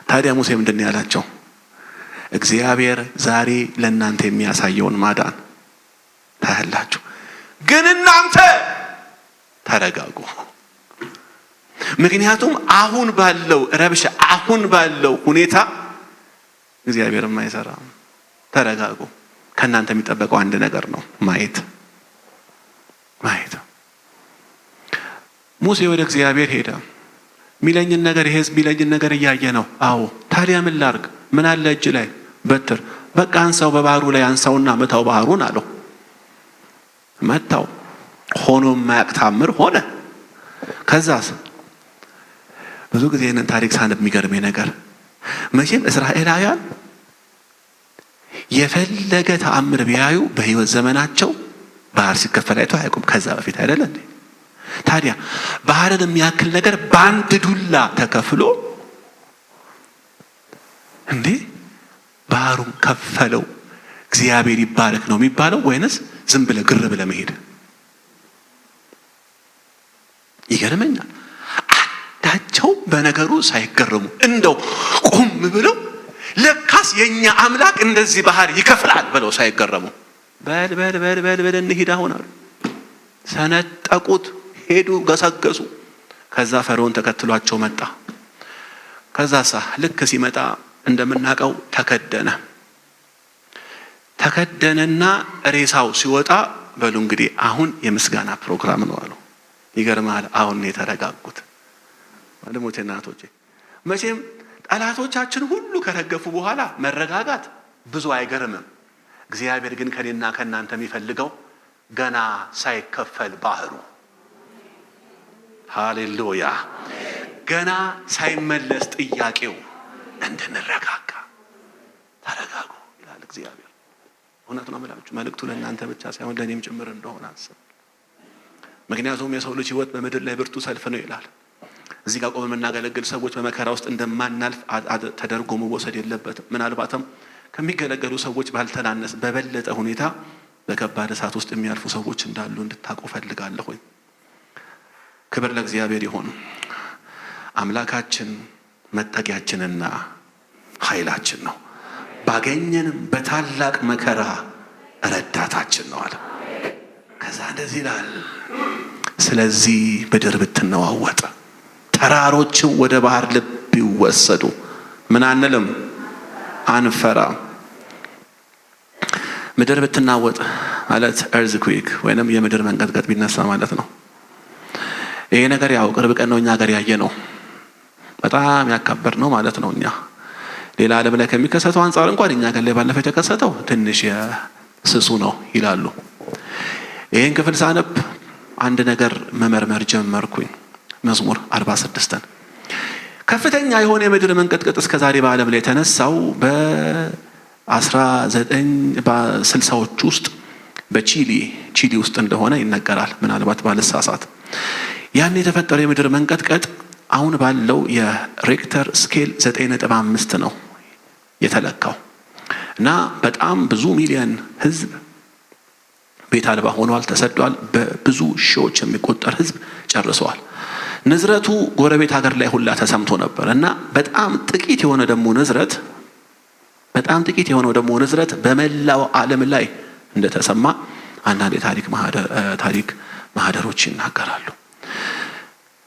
ታዲያ ሙሴ ምንድን ነው ያላቸው? እግዚአብሔር ዛሬ ለእናንተ የሚያሳየውን ማዳን ታያላችሁ፣ ግን እናንተ ተረጋጉ። ምክንያቱም አሁን ባለው ረብሻ፣ አሁን ባለው ሁኔታ እግዚአብሔር የማይሰራ። ተረጋጉ። ከእናንተ የሚጠበቀው አንድ ነገር ነው፣ ማየት ማየት። ሙሴ ወደ እግዚአብሔር ሄደ። ሚለኝን ነገር የህዝብ ሚለኝን ነገር እያየ ነው። አዎ ታዲያ ምን ላርግ? ምን አለ እጅ ላይ? በትር። በቃ አንሳው፣ በባህሩ ላይ አንሳውና መታው ባህሩን አለው። መታው። ሆኖ የማያውቅ ታምር ሆነ። ከዛስ ብዙ ጊዜ ይህንን ታሪክ ሳነብ የሚገርመኝ ነገር መቼም እስራኤላውያን የፈለገ ተአምር ቢያዩ በህይወት ዘመናቸው ባህር ሲከፈል አይቶ አያውቁም። ከዛ በፊት አይደለ እንዴ? ታዲያ ባህርን የሚያክል ነገር በአንድ ዱላ ተከፍሎ እንዴ ባህሩን ከፈለው እግዚአብሔር ይባረክ ነው የሚባለው ወይንስ ዝም ብለህ ግር ብለህ መሄድ? ይገርመኛል። አንዳቸው በነገሩ ሳይገረሙ እንደው ቆም ብለው ለካስ የኛ አምላክ እንደዚህ ባህር ይከፍላል ብለው ሳይገረሙ በል በል በል በል በል እንሂድ አሁን አሉ። ሰነጠቁት፣ ሄዱ፣ ገሰገሱ። ከዛ ፈርዖን ተከትሏቸው መጣ። ከዛ ሳ ልክ ሲመጣ እንደምናውቀው ተከደነ። ተከደነና ሬሳው ሲወጣ በሉ እንግዲህ አሁን የምስጋና ፕሮግራም ነው አሉ። ይገርማል። አሁን ነው የተረጋጉት። ወንድሞቼ እናቶቼ፣ መቼም ጠላቶቻችን ሁሉ ከረገፉ በኋላ መረጋጋት ብዙ አይገርምም። እግዚአብሔር ግን ከኔና ከእናንተ የሚፈልገው ገና ሳይከፈል ባህሩ፣ ሃሌሉያ፣ ገና ሳይመለስ ጥያቄው እንድንረጋጋ። ተረጋጉ ይላል እግዚአብሔር። እውነት ነው የምላችሁ፣ መልእክቱ ለእናንተ ብቻ ሳይሆን ለእኔም ጭምር እንደሆነ አስብ። ምክንያቱም የሰው ልጅ ሕይወት በምድር ላይ ብርቱ ሰልፍ ነው ይላል። እዚህ ጋር ቆመን የምናገለግል ሰዎች በመከራ ውስጥ እንደማናልፍ ተደርጎ መወሰድ የለበትም። ምናልባትም ከሚገለገሉ ሰዎች ባልተናነስ በበለጠ ሁኔታ በከባድ እሳት ውስጥ የሚያልፉ ሰዎች እንዳሉ እንድታውቁ እፈልጋለሁኝ። ክብር ለእግዚአብሔር ይሁን። አምላካችን መጠጊያችንና ኃይላችን ነው፣ ባገኘንም በታላቅ መከራ ረዳታችን ነው አለ። ከዛ እንደዚህ ይላል፣ ስለዚህ ምድር ብትነዋወጥ ተራሮችም ወደ ባህር ልብ ቢወሰዱ ምን አንልም? አንፈራም። ምድር ብትናወጥ ማለት earthquake ወይንም የምድር መንቀጥቀጥ ቢነሳ ማለት ነው። ይሄ ነገር ያው ቅርብ ቀን ነው እኛ ሀገር ያየ ነው። በጣም ያካበር ነው ማለት ነው። እኛ ሌላ ዓለም ላይ ከሚከሰተው አንጻር እንኳን እኛ ሀገር ላይ ባለፈው የተከሰተው ትንሽ የስሱ ነው ይላሉ። ይህን ክፍል ሳነብ አንድ ነገር መመርመር ጀመርኩኝ። መዝሙር 46ን ከፍተኛ የሆነ የምድር መንቀጥቀጥ እስከ ዛሬ በዓለም ላይ የተነሳው በ1960ዎቹ ውስጥ በቺሊ ቺሊ ውስጥ እንደሆነ ይነገራል። ምናልባት ባልሳሳት ያን የተፈጠረው የምድር መንቀጥቀጥ አሁን ባለው የሬክተር scale 9.5 ነው የተለካው እና በጣም ብዙ ሚሊዮን ሕዝብ ቤት አልባ ሆኗል፣ ተሰዷል። በብዙ ሺዎች የሚቆጠር ሕዝብ ጨርሰዋል። ንዝረቱ ጎረቤት ሀገር ላይ ሁላ ተሰምቶ ነበር እና በጣም ጥቂት የሆነ ደግሞ ንዝረት በጣም ጥቂት የሆነው ደግሞ ንዝረት በመላው ዓለም ላይ እንደተሰማ አንዳንድ የታሪክ ማህደሮች ይናገራሉ።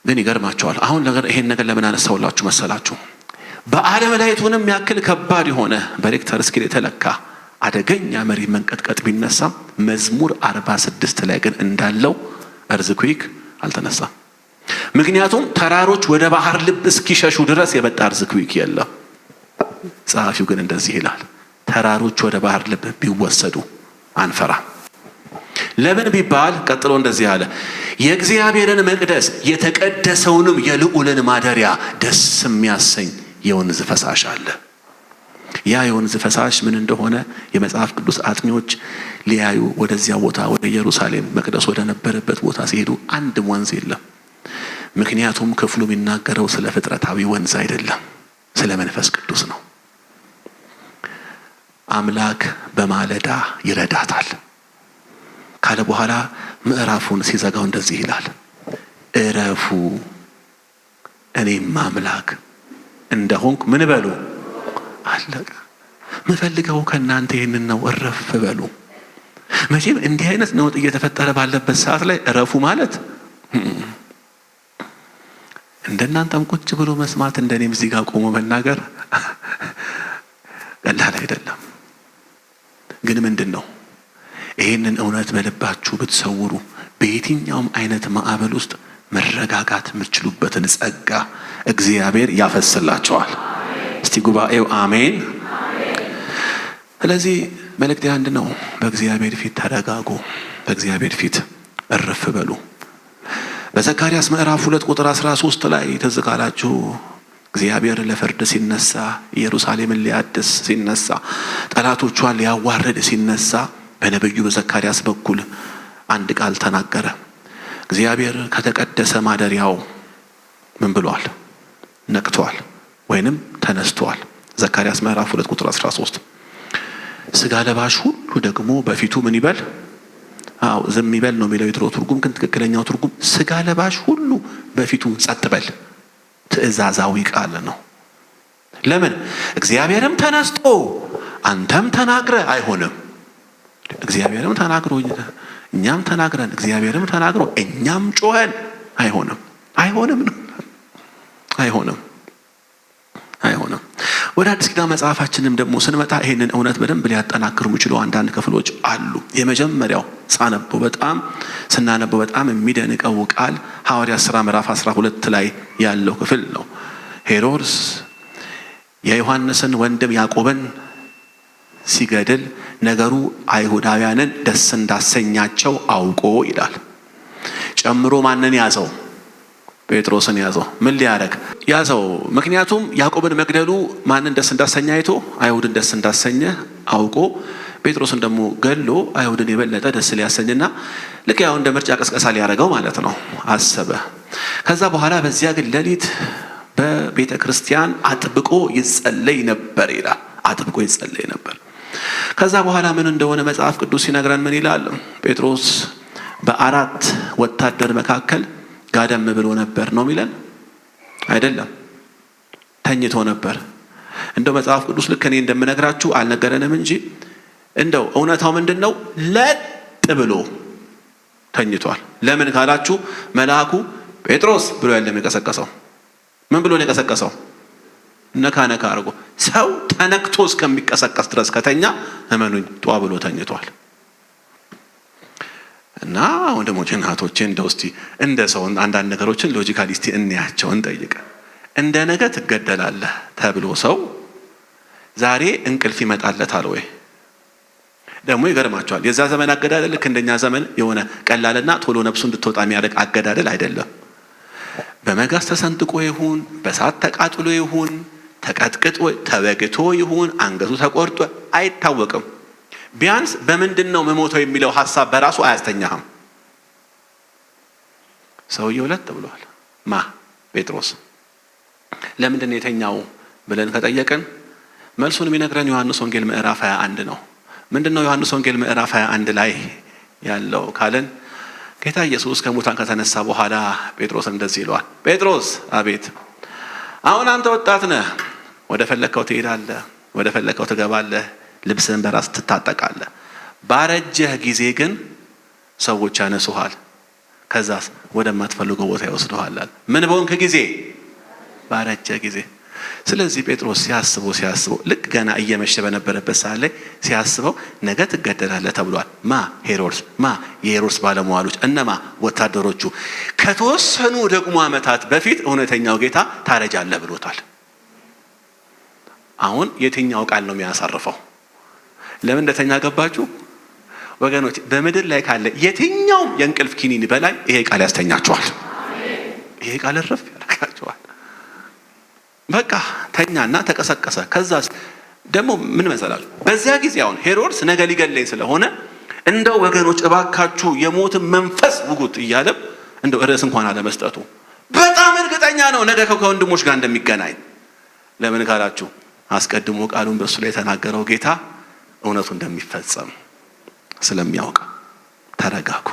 ግን ይገርማቸዋል። አሁን ነገር ይሄን ነገር ለምን አነሳውላችሁ መሰላችሁ? በዓለም ላይ የቱንም ያክል ከባድ የሆነ በሬክተር scale የተለካ አደገኛ መሬት መንቀጥቀጥ ቢነሳም መዝሙር 46 ላይ ግን እንዳለው earthquake አልተነሳም። ምክንያቱም ተራሮች ወደ ባህር ልብ እስኪሸሹ ድረስ የመጣ earthquake የለም። ጸሐፊው ግን እንደዚህ ይላል፣ ተራሮች ወደ ባህር ልብ ቢወሰዱ አንፈራም። ለምን ቢባል ቀጥሎ እንደዚህ አለ፣ የእግዚአብሔርን መቅደስ የተቀደሰውንም የልዑልን ማደሪያ ደስ የሚያሰኝ የወንዝ ፈሳሽ አለ። ያ የወንዝ ፈሳሽ ምን እንደሆነ የመጽሐፍ ቅዱስ አጥኚዎች ሊያዩ ወደዚያ ቦታ ወደ ኢየሩሳሌም መቅደስ ወደ ነበረበት ቦታ ሲሄዱ አንድም ወንዝ የለም። ምክንያቱም ክፍሉ የሚናገረው ስለ ፍጥረታዊ ወንዝ አይደለም፣ ስለ መንፈስ ቅዱስ ነው። አምላክ በማለዳ ይረዳታል ካለ በኋላ ምዕራፉን ሲዘጋው እንደዚህ ይላል፣ እረፉ እኔም አምላክ እንደሆንኩ ምን በሉ አለቀ። ምፈልገው ከእናንተ ይህንን ነው፣ እረፍ በሉ። መቼም እንዲህ አይነት ነውጥ እየተፈጠረ ባለበት ሰዓት ላይ እረፉ ማለት እንደናንተም ቁጭ ብሎ መስማት እንደኔም እዚህ ጋር ቆሞ መናገር ቀላል አይደለም። ግን ምንድን ነው ይህንን እውነት በልባችሁ ብትሰውሩ በየትኛውም አይነት ማዕበል ውስጥ መረጋጋት የምትችሉበትን ጸጋ እግዚአብሔር ያፈስላቸዋል። እስቲ ጉባኤው አሜን። ስለዚህ መልእክቴ አንድ ነው። በእግዚአብሔር ፊት ተረጋጉ። በእግዚአብሔር ፊት እረፍ በሉ። በዘካርያስ ምዕራፍ 2 ቁጥር 13 ላይ ትዝ ካላችሁ እግዚአብሔር ለፍርድ ሲነሳ፣ ኢየሩሳሌምን ሊያድስ ሲነሳ፣ ጠላቶቿን ሊያዋርድ ሲነሳ በነቢዩ በዘካርያስ በኩል አንድ ቃል ተናገረ። እግዚአብሔር ከተቀደሰ ማደሪያው ምን ብሏል? ነቅቷል ወይንም ተነስቷል። ዘካርያስ ምዕራፍ 2 ቁጥር 13 ስጋ ለባሽ ሁሉ ደግሞ በፊቱ ምን ይበል? አዎ ዝም ይበል ነው የሚለው የድሮ ትርጉም። ግን ትክክለኛው ትርጉም ስጋ ለባሽ ሁሉ በፊቱ ጸጥ በል፣ ትእዛዛዊ ቃል ነው። ለምን? እግዚአብሔርም ተነስቶ አንተም ተናግረ አይሆንም። እግዚአብሔርም ተናግሮ እኛም ተናግረን እግዚአብሔርም ተናግሮ እኛም ጮኸን አይሆንም። አይሆንም ነው አይሆንም አይሆንም። ወደ አዲስ ኪዳን መጽሐፋችንም ደግሞ ስንመጣ ይሄንን እውነት በደንብ ሊያጠናክሩ የሚችሉ አንዳንድ ክፍሎች አሉ። የመጀመሪያው ሳነበው በጣም ስናነበው በጣም የሚደንቀው ቃል ሐዋርያት ሥራ ምዕራፍ 12 ላይ ያለው ክፍል ነው። ሄሮድስ የዮሐንስን ወንድም ያዕቆብን ሲገድል ነገሩ አይሁዳውያንን ደስ እንዳሰኛቸው አውቆ ይላል። ጨምሮ ማንን ያዘው? ጴጥሮስን ያዘው። ምን ሊያደርግ ያዘው? ምክንያቱም ያዕቆብን መግደሉ ማንን ደስ እንዳሰኘ አይቶ አይሁድን ደስ እንዳሰኘ አውቆ ጴጥሮስን ደግሞ ገሎ አይሁድን የበለጠ ደስ ሊያሰኝና ልክ ያው እንደ ምርጫ ቅስቀሳ ሊያደርገው ማለት ነው አሰበ። ከዛ በኋላ በዚያ ግን ሌሊት በቤተ ክርስቲያን አጥብቆ ይጸለይ ነበር ይላል። አጥብቆ ይጸለይ ነበር። ከዛ በኋላ ምን እንደሆነ መጽሐፍ ቅዱስ ሲነግረን ምን ይላል? ጴጥሮስ በአራት ወታደር መካከል ጋደም ብሎ ነበር ነው የሚለን? አይደለም፣ ተኝቶ ነበር። እንደው መጽሐፍ ቅዱስ ልክ እኔ እንደምነግራችሁ አልነገረንም እንጂ እንደው እውነታው ምንድነው? ለጥ ብሎ ተኝቷል። ለምን ካላችሁ መልአኩ ጴጥሮስ ብሎ ያለም የቀሰቀሰው ምን ብሎ ነው የቀሰቀሰው? ነካ ነካ አድርጎ። ሰው ተነክቶ እስከሚቀሰቀስ ድረስ ከተኛ እመኑኝ ጧ ብሎ ተኝቷል። እና ወንድሞቼ እናቶቼ እንደው እስቲ እንደ ሰው አንዳንድ ነገሮችን logically እስቲ እንያቸው፣ እንጠይቅ። እንደ ነገ ትገደላለህ ተብሎ ሰው ዛሬ እንቅልፍ ይመጣለታል ወይ? ደግሞ ይገርማቸዋል። የዛ ዘመን አገዳደል ልክ እንደኛ ዘመን የሆነ ቀላልና ቶሎ ነፍሱ እንድትወጣ የሚያደርግ አገዳደል አይደለም። በመጋዝ ተሰንጥቆ ይሁን፣ በሳት ተቃጥሎ ይሁን፣ ተቀጥቅጦ ተወግቶ ይሁን፣ አንገቱ ተቆርጦ አይታወቅም። ቢያንስ በምንድን ነው መሞተው የሚለው ሐሳብ በራሱ አያስተኛህም። ሰውየው ለጥ ብሏል። ማ ጴጥሮስ ለምንድን ነው የተኛው ብለን ከጠየቅን መልሱን የሚነግረን ዮሐንስ ወንጌል ምዕራፍ 21 ነው። ምንድነው ዮሐንስ ወንጌል ምዕራፍ 21 ላይ ያለው ካለን ጌታ ኢየሱስ ከሙታን ከተነሳ በኋላ ጴጥሮስ እንደዚህ ይለዋል። ጴጥሮስ አቤት፣ አሁን አንተ ወጣት ነህ፣ ወደ ፈለከው ትሄዳለህ፣ ወደ ፈለከው ትገባለህ፣ ልብስህን በራስ ትታጠቃለህ። ባረጀህ ጊዜ ግን ሰዎች ያነሱሃል፣ ከዛስ ወደማትፈልገው ቦታ ይወስዱሃል። ምን በሆንክ ጊዜ? ባረጀህ ጊዜ። ስለዚህ ጴጥሮስ ሲያስበው ልክ ገና እየመሸ በነበረበት ሰዓት ላይ ሲያስበው ነገ ትገደላለህ ተብሏል። ማ ሄሮድስ፣ ማ የሄሮድስ ባለሟሎች፣ እነማ ወታደሮቹ። ከተወሰኑ ደግሞ ዓመታት በፊት እውነተኛው ጌታ ታረጃለህ ብሎታል። አሁን የትኛው ቃል ነው የሚያሳርፈው? ለምን እንደተኛ ገባችሁ? ወገኖች በምድር ላይ ካለ የትኛውም የእንቅልፍ ኪኒን በላይ ይሄ ቃል ያስተኛቸዋል። ይሄ ቃል እረፍ ያደርጋቸዋል። በቃ ተኛና ተቀሰቀሰ። ከዛስ ደግሞ ምን መሰላችሁ? በዚያ ጊዜ አሁን ሄሮድስ ነገ ሊገለኝ ስለሆነ እንደው ወገኖች እባካችሁ የሞትን መንፈስ ውጉት እያለም እንደው ርዕስ እንኳን አለመስጠቱ በጣም እርግጠኛ ነው ነገ ከወንድሞች ጋር እንደሚገናኝ። ለምን ካላችሁ አስቀድሞ ቃሉን በእሱ ላይ የተናገረው ጌታ እውነቱ እንደሚፈጸም ስለሚያውቅ። ተረጋጉ።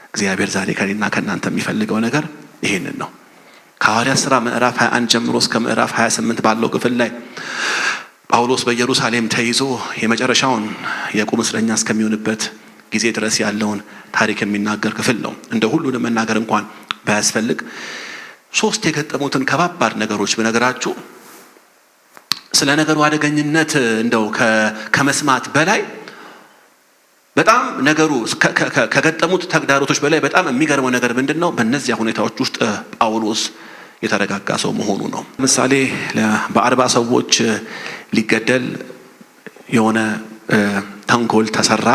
እግዚአብሔር ዛሬ ከኔና ከእናንተ የሚፈልገው ነገር ይሄንን ነው። ከሐዋርያት ሥራ ምዕራፍ 21 ጀምሮ እስከ ምዕራፍ 28 ባለው ክፍል ላይ ጳውሎስ በኢየሩሳሌም ተይዞ የመጨረሻውን የቁም እስረኛ እስከሚሆንበት ጊዜ ድረስ ያለውን ታሪክ የሚናገር ክፍል ነው። እንደ ሁሉንም መናገር እንኳን ባያስፈልግ ሶስት የገጠሙትን ከባባድ ነገሮች ብነግራችሁ ስለ ነገሩ አደገኝነት እንደው ከመስማት በላይ በጣም ነገሩ ከገጠሙት ተግዳሮቶች በላይ በጣም የሚገርመው ነገር ምንድን ነው? በእነዚያ ሁኔታዎች ውስጥ ጳውሎስ የተረጋጋ ሰው መሆኑ ነው። ለምሳሌ በ40 ሰዎች ሊገደል የሆነ ተንኮል ተሰራ።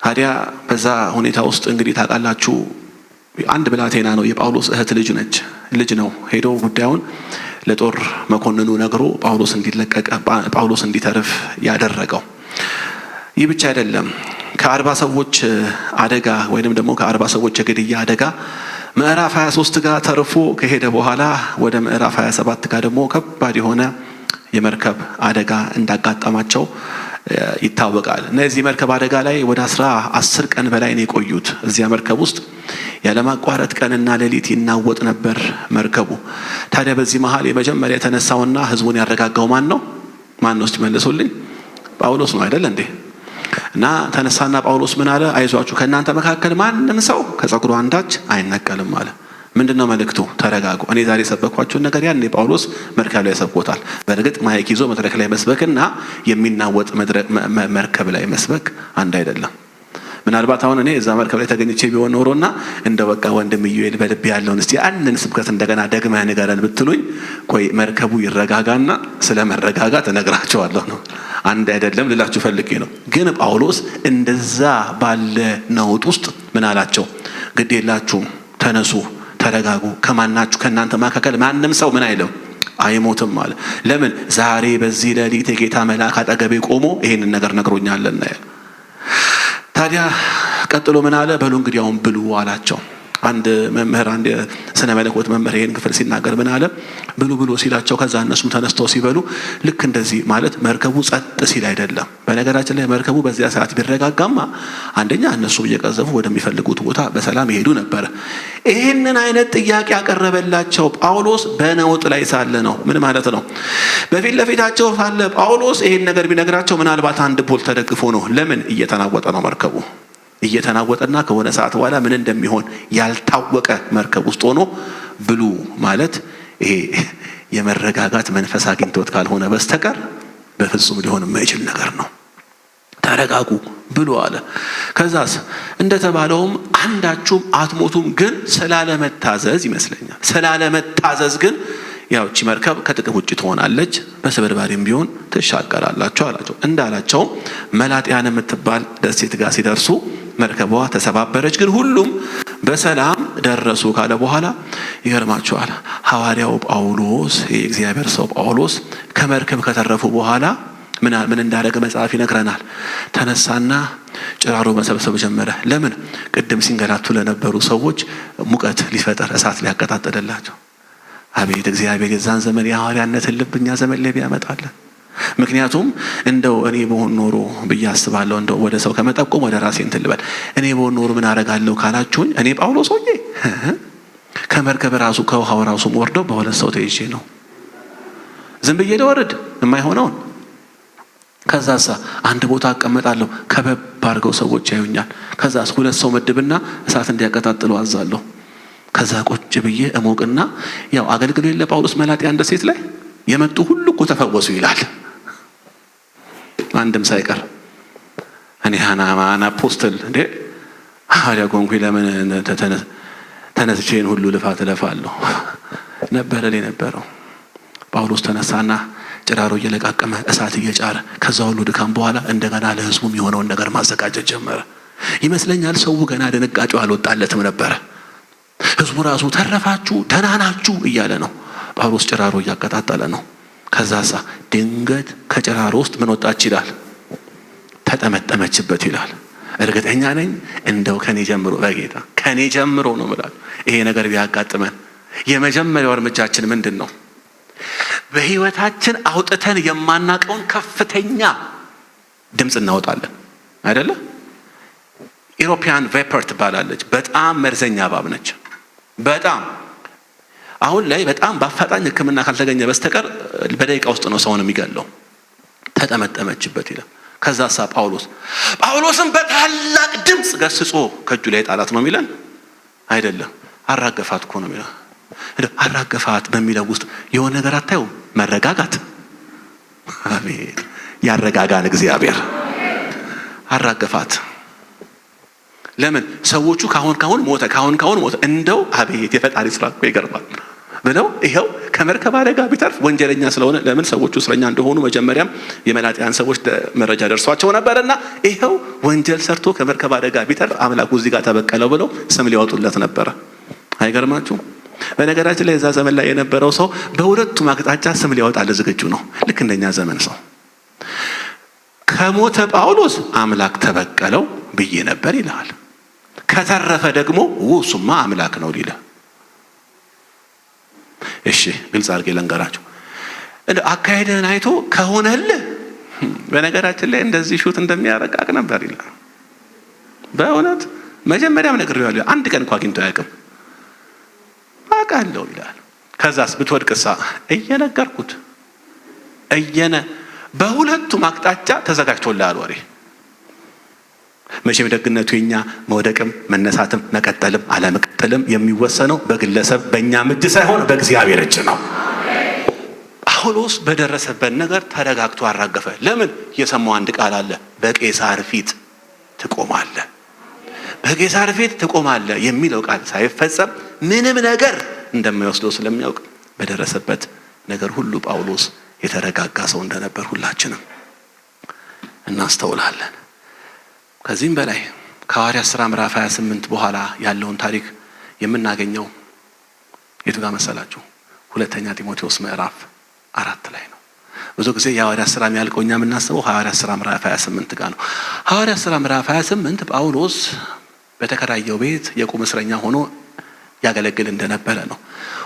ታዲያ በዛ ሁኔታ ውስጥ እንግዲህ ታውቃላችሁ አንድ ብላቴና ነው፣ የጳውሎስ እህት ልጅ ነች ልጅ ነው። ሄዶ ጉዳዩን ለጦር መኮንኑ ነግሮ ጳውሎስ እንዲለቀቅ ጳውሎስ እንዲተርፍ ያደረገው። ይህ ብቻ አይደለም። ከ40 ሰዎች አደጋ ወይንም ደግሞ ከ40 ሰዎች የግድያ አደጋ ምዕራፍ 23 ጋር ተርፎ ከሄደ በኋላ ወደ ምዕራፍ 27 ጋር ደግሞ ከባድ የሆነ የመርከብ አደጋ እንዳጋጠማቸው ይታወቃል። እና የዚህ መርከብ አደጋ ላይ ወደ 10 ቀን በላይ ነው የቆዩት። እዚያ መርከብ ውስጥ ያለማቋረጥ ቀንና ሌሊት ይናወጥ ነበር መርከቡ። ታዲያ በዚህ መሀል የመጀመሪያ የተነሳውና ህዝቡን ያረጋጋው ማን ነው? ማን ነው? እስቲ መልሱልኝ። ጳውሎስ ነው አይደል እንዴ? እና ተነሳና ጳውሎስ ምን አለ? አይዟችሁ ከእናንተ መካከል ማንም ሰው ከጸጉሩ አንዳች አይነቀልም አለ። ምንድነው መልእክቱ? ተረጋጉ። እኔ ዛሬ የሰበኳቸውን ነገር ያኔ ጳውሎስ መርከብ ላይ ሰብኮታል። በእርግጥ mic ይዞ መድረክ ላይ መስበክና የሚናወጥ መርከብ ላይ መስበክ አንድ አይደለም። ምናልባት አሁን እኔ እዛ መርከብ ላይ ተገኝቼ ቢሆን ኖሮና እንደው በቃ ወንድም ኢዩኤል በልብ ያለውን እስቲ ያንን ስብከት እንደገና ደግመህ ንገረን ብትሉኝ፣ ቆይ መርከቡ ይረጋጋና ስለ መረጋጋት እነግራቸዋለሁ ነው። አንድ አይደለም ልላችሁ ፈልጌ ነው። ግን ጳውሎስ እንደዛ ባለ ነውጥ ውስጥ ምን አላቸው? ግድ የላችሁም፣ ተነሱ፣ ተረጋጉ። ከማናችሁ ከእናንተ መካከል ማንም ሰው ምን አይልም አይሞትም አለ። ለምን? ዛሬ በዚህ ሌሊት የጌታ መልአክ አጠገቤ ቆሞ ይሄንን ነገር ነግሮኛልና። ታዲያ ቀጥሎ ምን አለ? በሉ እንግዲህ አሁን ብሉ አላቸው። አንድ መምህር፣ አንድ ስነ መለኮት መምህር ይሄን ክፍል ሲናገር ምን አለ? ብሉ ብሉ ሲላቸው ከዛ እነሱም ተነስተው ሲበሉ ልክ እንደዚህ ማለት መርከቡ ጸጥ ሲል አይደለም። በነገራችን ላይ መርከቡ በዚያ ሰዓት ቢረጋጋማ አንደኛ እነሱ እየቀዘፉ ወደሚፈልጉት ቦታ በሰላም ይሄዱ ነበር። ይሄንን አይነት ጥያቄ ያቀረበላቸው ጳውሎስ በነውጥ ላይ ሳለ ነው። ምን ማለት ነው? በፊት ለፊታቸው ሳለ ጳውሎስ ይሄን ነገር ቢነግራቸው ምናልባት አንድ ፖል ተደግፎ ነው። ለምን? እየተናወጠ ነው መርከቡ እየተናወጠና ከሆነ ሰዓት በኋላ ምን እንደሚሆን ያልታወቀ መርከብ ውስጥ ሆኖ ብሉ ማለት ይሄ የመረጋጋት መንፈስ አግኝቶት ካልሆነ በስተቀር በፍጹም ሊሆን የማይችል ነገር ነው። ተረጋጉ ብሉ አለ። ከዛስ እንደተባለውም አንዳችሁም አትሞቱም፣ ግን ስላለመታዘዝ ይመስለኛል ስላለመታዘዝ ግን ያው እቺ መርከብ ከጥቅም ውጭ ትሆናለች፣ በስብርባሪም ቢሆን ትሻገራላችሁ አላቸው። እንዳላቸው መላጥያን የምትባል ደሴት ጋር ሲደርሱ መርከቧ ተሰባበረች፣ ግን ሁሉም በሰላም ደረሱ ካለ በኋላ ይገርማችኋል፣ ሐዋርያው ጳውሎስ የእግዚአብሔር ሰው ጳውሎስ ከመርከብ ከተረፉ በኋላ ምን እንዳደረገ መጽሐፍ ይነግረናል። ተነሳና ጭራሮ መሰብሰብ ጀመረ። ለምን? ቅድም ሲንገላቱ ለነበሩ ሰዎች ሙቀት ሊፈጠር እሳት ሊያቀጣጥልላቸው። አቤት እግዚአብሔር የዛን ዘመን የሐዋርያነትን ልብ እኛ ዘመን ላይ ቢያመጣልን። ምክንያቱም እንደው እኔ በሆን ኖሮ ብዬ አስባለሁ። እንደው ወደ ሰው ከመጠቆም ወደ ራሴ እንትን ልበል። እኔ በሆን ኖሮ ምን አደርጋለሁ ካላችሁኝ፣ እኔ ጳውሎስ ሆኜ ከመርከብ ራሱ ከውሃው ራሱ ወርደው በሁለት ሰው ተይዤ ነው ዝም ብዬ ልወርድ የማይሆነውን። ከዛሳ አንድ ቦታ አቀመጣለሁ፣ ከበብ አድርገው ሰዎች ያዩኛል። ከዛስ ሁለት ሰው መድብና እሳት እንዲያቀጣጥሉ አዛለሁ። ከዛ ቁጭ ብዬ እሞቅና ያው አገልግሎ የለ ጳውሎስ መላጥያን ደሴት ላይ የመጡ ሁሉ እኮ ተፈወሱ ይላል፣ አንድም ሳይቀር። እኔ ሃና apostle እንዴ ሐዋርያ ኮንኩኝ ለምን ተነስቼን ሁሉ ልፋት እለፋለሁ ነበረ ላይ ነበረው። ጳውሎስ ተነሳና ጭራሮ እየለቃቀመ እሳት እየጫረ ከዛ ሁሉ ድካም በኋላ እንደገና ለህዝቡ የሚሆነውን ነገር ማዘጋጀት ጀመረ። ይመስለኛል ሰው ገና ድንጋጤው አልወጣለትም ነበረ። ህዝቡ ራሱ ተረፋችሁ፣ ደህና ናችሁ እያለ ነው። ጳውሎስ ጭራሮ እያቀጣጠለ ነው። ከዛሳ ድንገት ከጭራሮ ውስጥ ምን ወጣች ይላል? ተጠመጠመችበት ይላል። እርግጠኛ ነኝ እንደው ከኔ ጀምሮ በጌታ ከኔ ጀምሮ ነው የምላችሁ፣ ይሄ ነገር ቢያጋጥመን የመጀመሪያው እርምጃችን ምንድን ነው? በህይወታችን አውጥተን የማናውቀውን ከፍተኛ ድምፅ እናወጣለን አይደለ? European viper ትባላለች። በጣም መርዘኛ እባብ ነች። በጣም አሁን ላይ በጣም በአፋጣኝ ሕክምና ካልተገኘ በስተቀር በደቂቃ ውስጥ ነው ሰውን የሚገለው። ተጠመጠመችበት ይላል። ከዛሳ ጳውሎስም በታላቅ ድምፅ ገስጾ ከእጁ ላይ ጣላት ነው የሚለን አይደለም። አራገፋት እኮ ነው የሚለው። አራገፋት በሚለው ውስጥ የሆነ ነገር አታዩም? መረጋጋት። አቤት ያረጋጋን እግዚአብሔር። አራገፋት። ለምን ሰዎቹ ካሁን ካሁን ሞተ፣ ካሁን ካሁን ሞተ፣ እንደው አቤት የፈጣሪ ስራ እኮ ይገርማል ብለው ይኸው ከመርከብ አደጋ ቢተርፍ ወንጀለኛ ስለሆነ፣ ለምን ሰዎቹ እስረኛ እንደሆኑ መጀመሪያም የመላጥያን ሰዎች መረጃ ደርሷቸው ነበርና፣ ይኸው ወንጀል ሰርቶ ከመርከብ አደጋ ቢተርፍ አምላኩ እዚህ ጋር ተበቀለው ብለው ስም ሊያወጡለት ነበረ። አይገርማችሁ? በነገራችን ላይ እዛ ዘመን ላይ የነበረው ሰው በሁለቱም አቅጣጫ ስም ሊያወጣለት ዝግጁ ነው። ልክ እንደኛ ዘመን ሰው ከሞተ ጳውሎስ አምላክ ተበቀለው ብዬ ነበር ይልሃል። ከተረፈ ደግሞ እሱማ አምላክ ነው ሊለ። እሺ ግልጽ አድርጌ ልንገራችሁ። እንደ አካሄድህን አይቶ ከሆነልህ፣ በነገራችን ላይ እንደዚህ ሹት እንደሚያረቃቅ ነበር ይላል። በእውነት መጀመሪያም ነግሬዋለሁ። አንድ ቀን እንኳ አግኝቶ አያውቅም። አውቃለሁ ይላል። ከዛስ ብትወድቅሳ እየነገርኩት እየነ በሁለቱም አቅጣጫ ተዘጋጅቶልሃል ወሬ። መቼም ደግነቱ የኛ መውደቅም መነሳትም መቀጠልም አለመቀጠልም የሚወሰነው በግለሰብ በእኛም እጅ ሳይሆን በእግዚአብሔር እጅ ነው። ጳውሎስ በደረሰበት ነገር ተረጋግቶ አራገፈ። ለምን? የሰማው አንድ ቃል አለ። በቄሳር ፊት ትቆማለህ፣ በቄሳር ፊት ትቆማለህ የሚለው ቃል ሳይፈጸም ምንም ነገር እንደማይወስደው ስለሚያውቅ በደረሰበት ነገር ሁሉ ጳውሎስ የተረጋጋ ሰው እንደነበር ሁላችንም እናስተውላለን። ከዚህም በላይ ከሐዋርያት ሥራ ምዕራፍ 28 በኋላ ያለውን ታሪክ የምናገኘው የቱ ጋር መሰላችሁ? ሁለተኛ ጢሞቴዎስ ምዕራፍ 4 ላይ ነው። ብዙ ጊዜ የሐዋርያት ሥራ የሚያልቀው እኛ የምናስበው ሐዋርያት ሥራ ምዕራፍ 28 ጋር ነው። ሐዋርያት ሥራ ምዕራፍ 28 ጳውሎስ በተከራየው ቤት የቁም እስረኛ ሆኖ ያገለግል እንደነበረ ነው።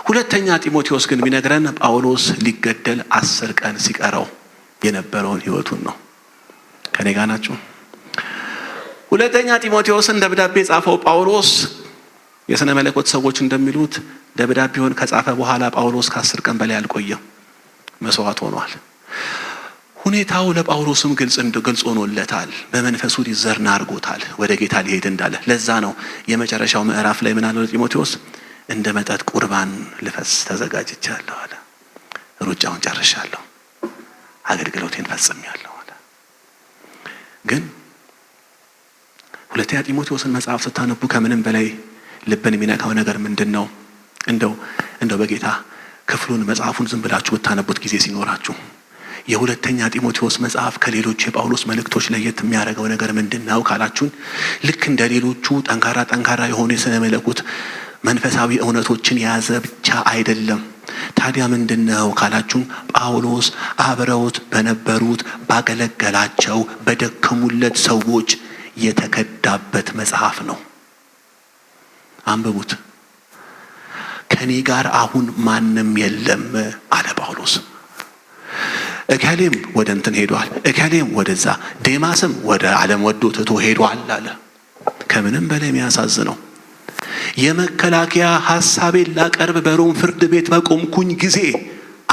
ሁለተኛ ጢሞቴዎስ ግን የሚነግረን ጳውሎስ ሊገደል 10 ቀን ሲቀረው የነበረውን ሕይወቱን ነው። ከኔ ጋር ናችሁ? ሁለተኛ ጢሞቴዎስን ደብዳቤ ጻፈው ጳውሎስ። የሥነ መለኮት ሰዎች እንደሚሉት ደብዳቤውን ከጻፈ በኋላ ጳውሎስ ከ10 ቀን በላይ አልቆየም፣ መስዋዕት ሆኗል። ሁኔታው ለጳውሎስም ግልጽ ሆኖለታል። በመንፈሱ ሊዘርና አድርጎታል ወደ ጌታ ሊሄድ እንዳለ። ለዛ ነው የመጨረሻው ምዕራፍ ላይ ምን አለው ጢሞቴዎስ? እንደ መጠጥ ቁርባን ልፈስ ተዘጋጅቻለሁ አለ። ሩጫውን ጨርሻለሁ፣ አገልግሎቴን ፈጽሜያለሁ አለ። ግን ሁለተኛ ጢሞቴዎስን መጽሐፍ ስታነቡ ከምንም በላይ ልብን የሚነካው ነገር ምንድን ነው? እንደው በጌታ ክፍሉን መጽሐፉን ዝም ብላችሁ ብታነቡት ጊዜ ሲኖራችሁ የሁለተኛ ጢሞቴዎስ መጽሐፍ ከሌሎች የጳውሎስ መልእክቶች ለየት የሚያደርገው ነገር ምንድን ነው ካላችሁን፣ ልክ እንደ ሌሎቹ ጠንካራ ጠንካራ የሆኑ የሥነ መለኮት መንፈሳዊ እውነቶችን የያዘ ብቻ አይደለም። ታዲያ ምንድን ነው ካላችሁን፣ ጳውሎስ አብረውት በነበሩት ባገለገላቸው በደከሙለት ሰዎች የተከዳበት መጽሐፍ ነው። አንብቡት። ከኔ ጋር አሁን ማንም የለም አለ ጳውሎስ። እከሌም ወደ እንትን ሄዷል፣ እከሌም ወደዛ፣ ዴማስም ወደ ዓለም ወዶ ትቶ ሄዷል አለ። ከምንም በላይ የሚያሳዝነው የመከላከያ ሐሳቤን ላቀርብ በሮም ፍርድ ቤት በቆምኩኝ ጊዜ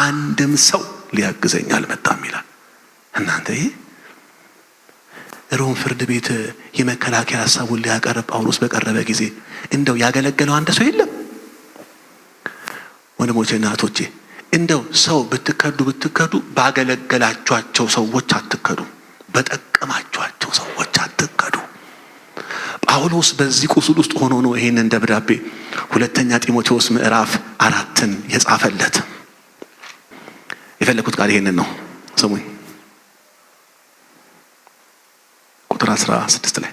አንድም ሰው ሊያግዘኝ አልመጣም ይላል። እናንተ ይሄ ሮም ፍርድ ቤት የመከላከያ ሐሳቡን ሊያቀርብ ጳውሎስ በቀረበ ጊዜ እንደው ያገለገለው አንድ ሰው የለም? ወንድሞቼ እና እህቶቼ፣ እንደው ሰው ብትከዱ ብትከዱ ባገለገላችኋቸው ሰዎች አትከዱ፣ በጠቀማችኋቸው ሰዎች አትከዱ። ጳውሎስ በዚህ ቁስል ውስጥ ሆኖ ነው ይሄንን ደብዳቤ ሁለተኛ ጢሞቴዎስ ምዕራፍ 4ን የጻፈለት። የፈለኩት ቃል ይሄንን ነው። ስሙኝ፣ ቁጥር 16 ላይ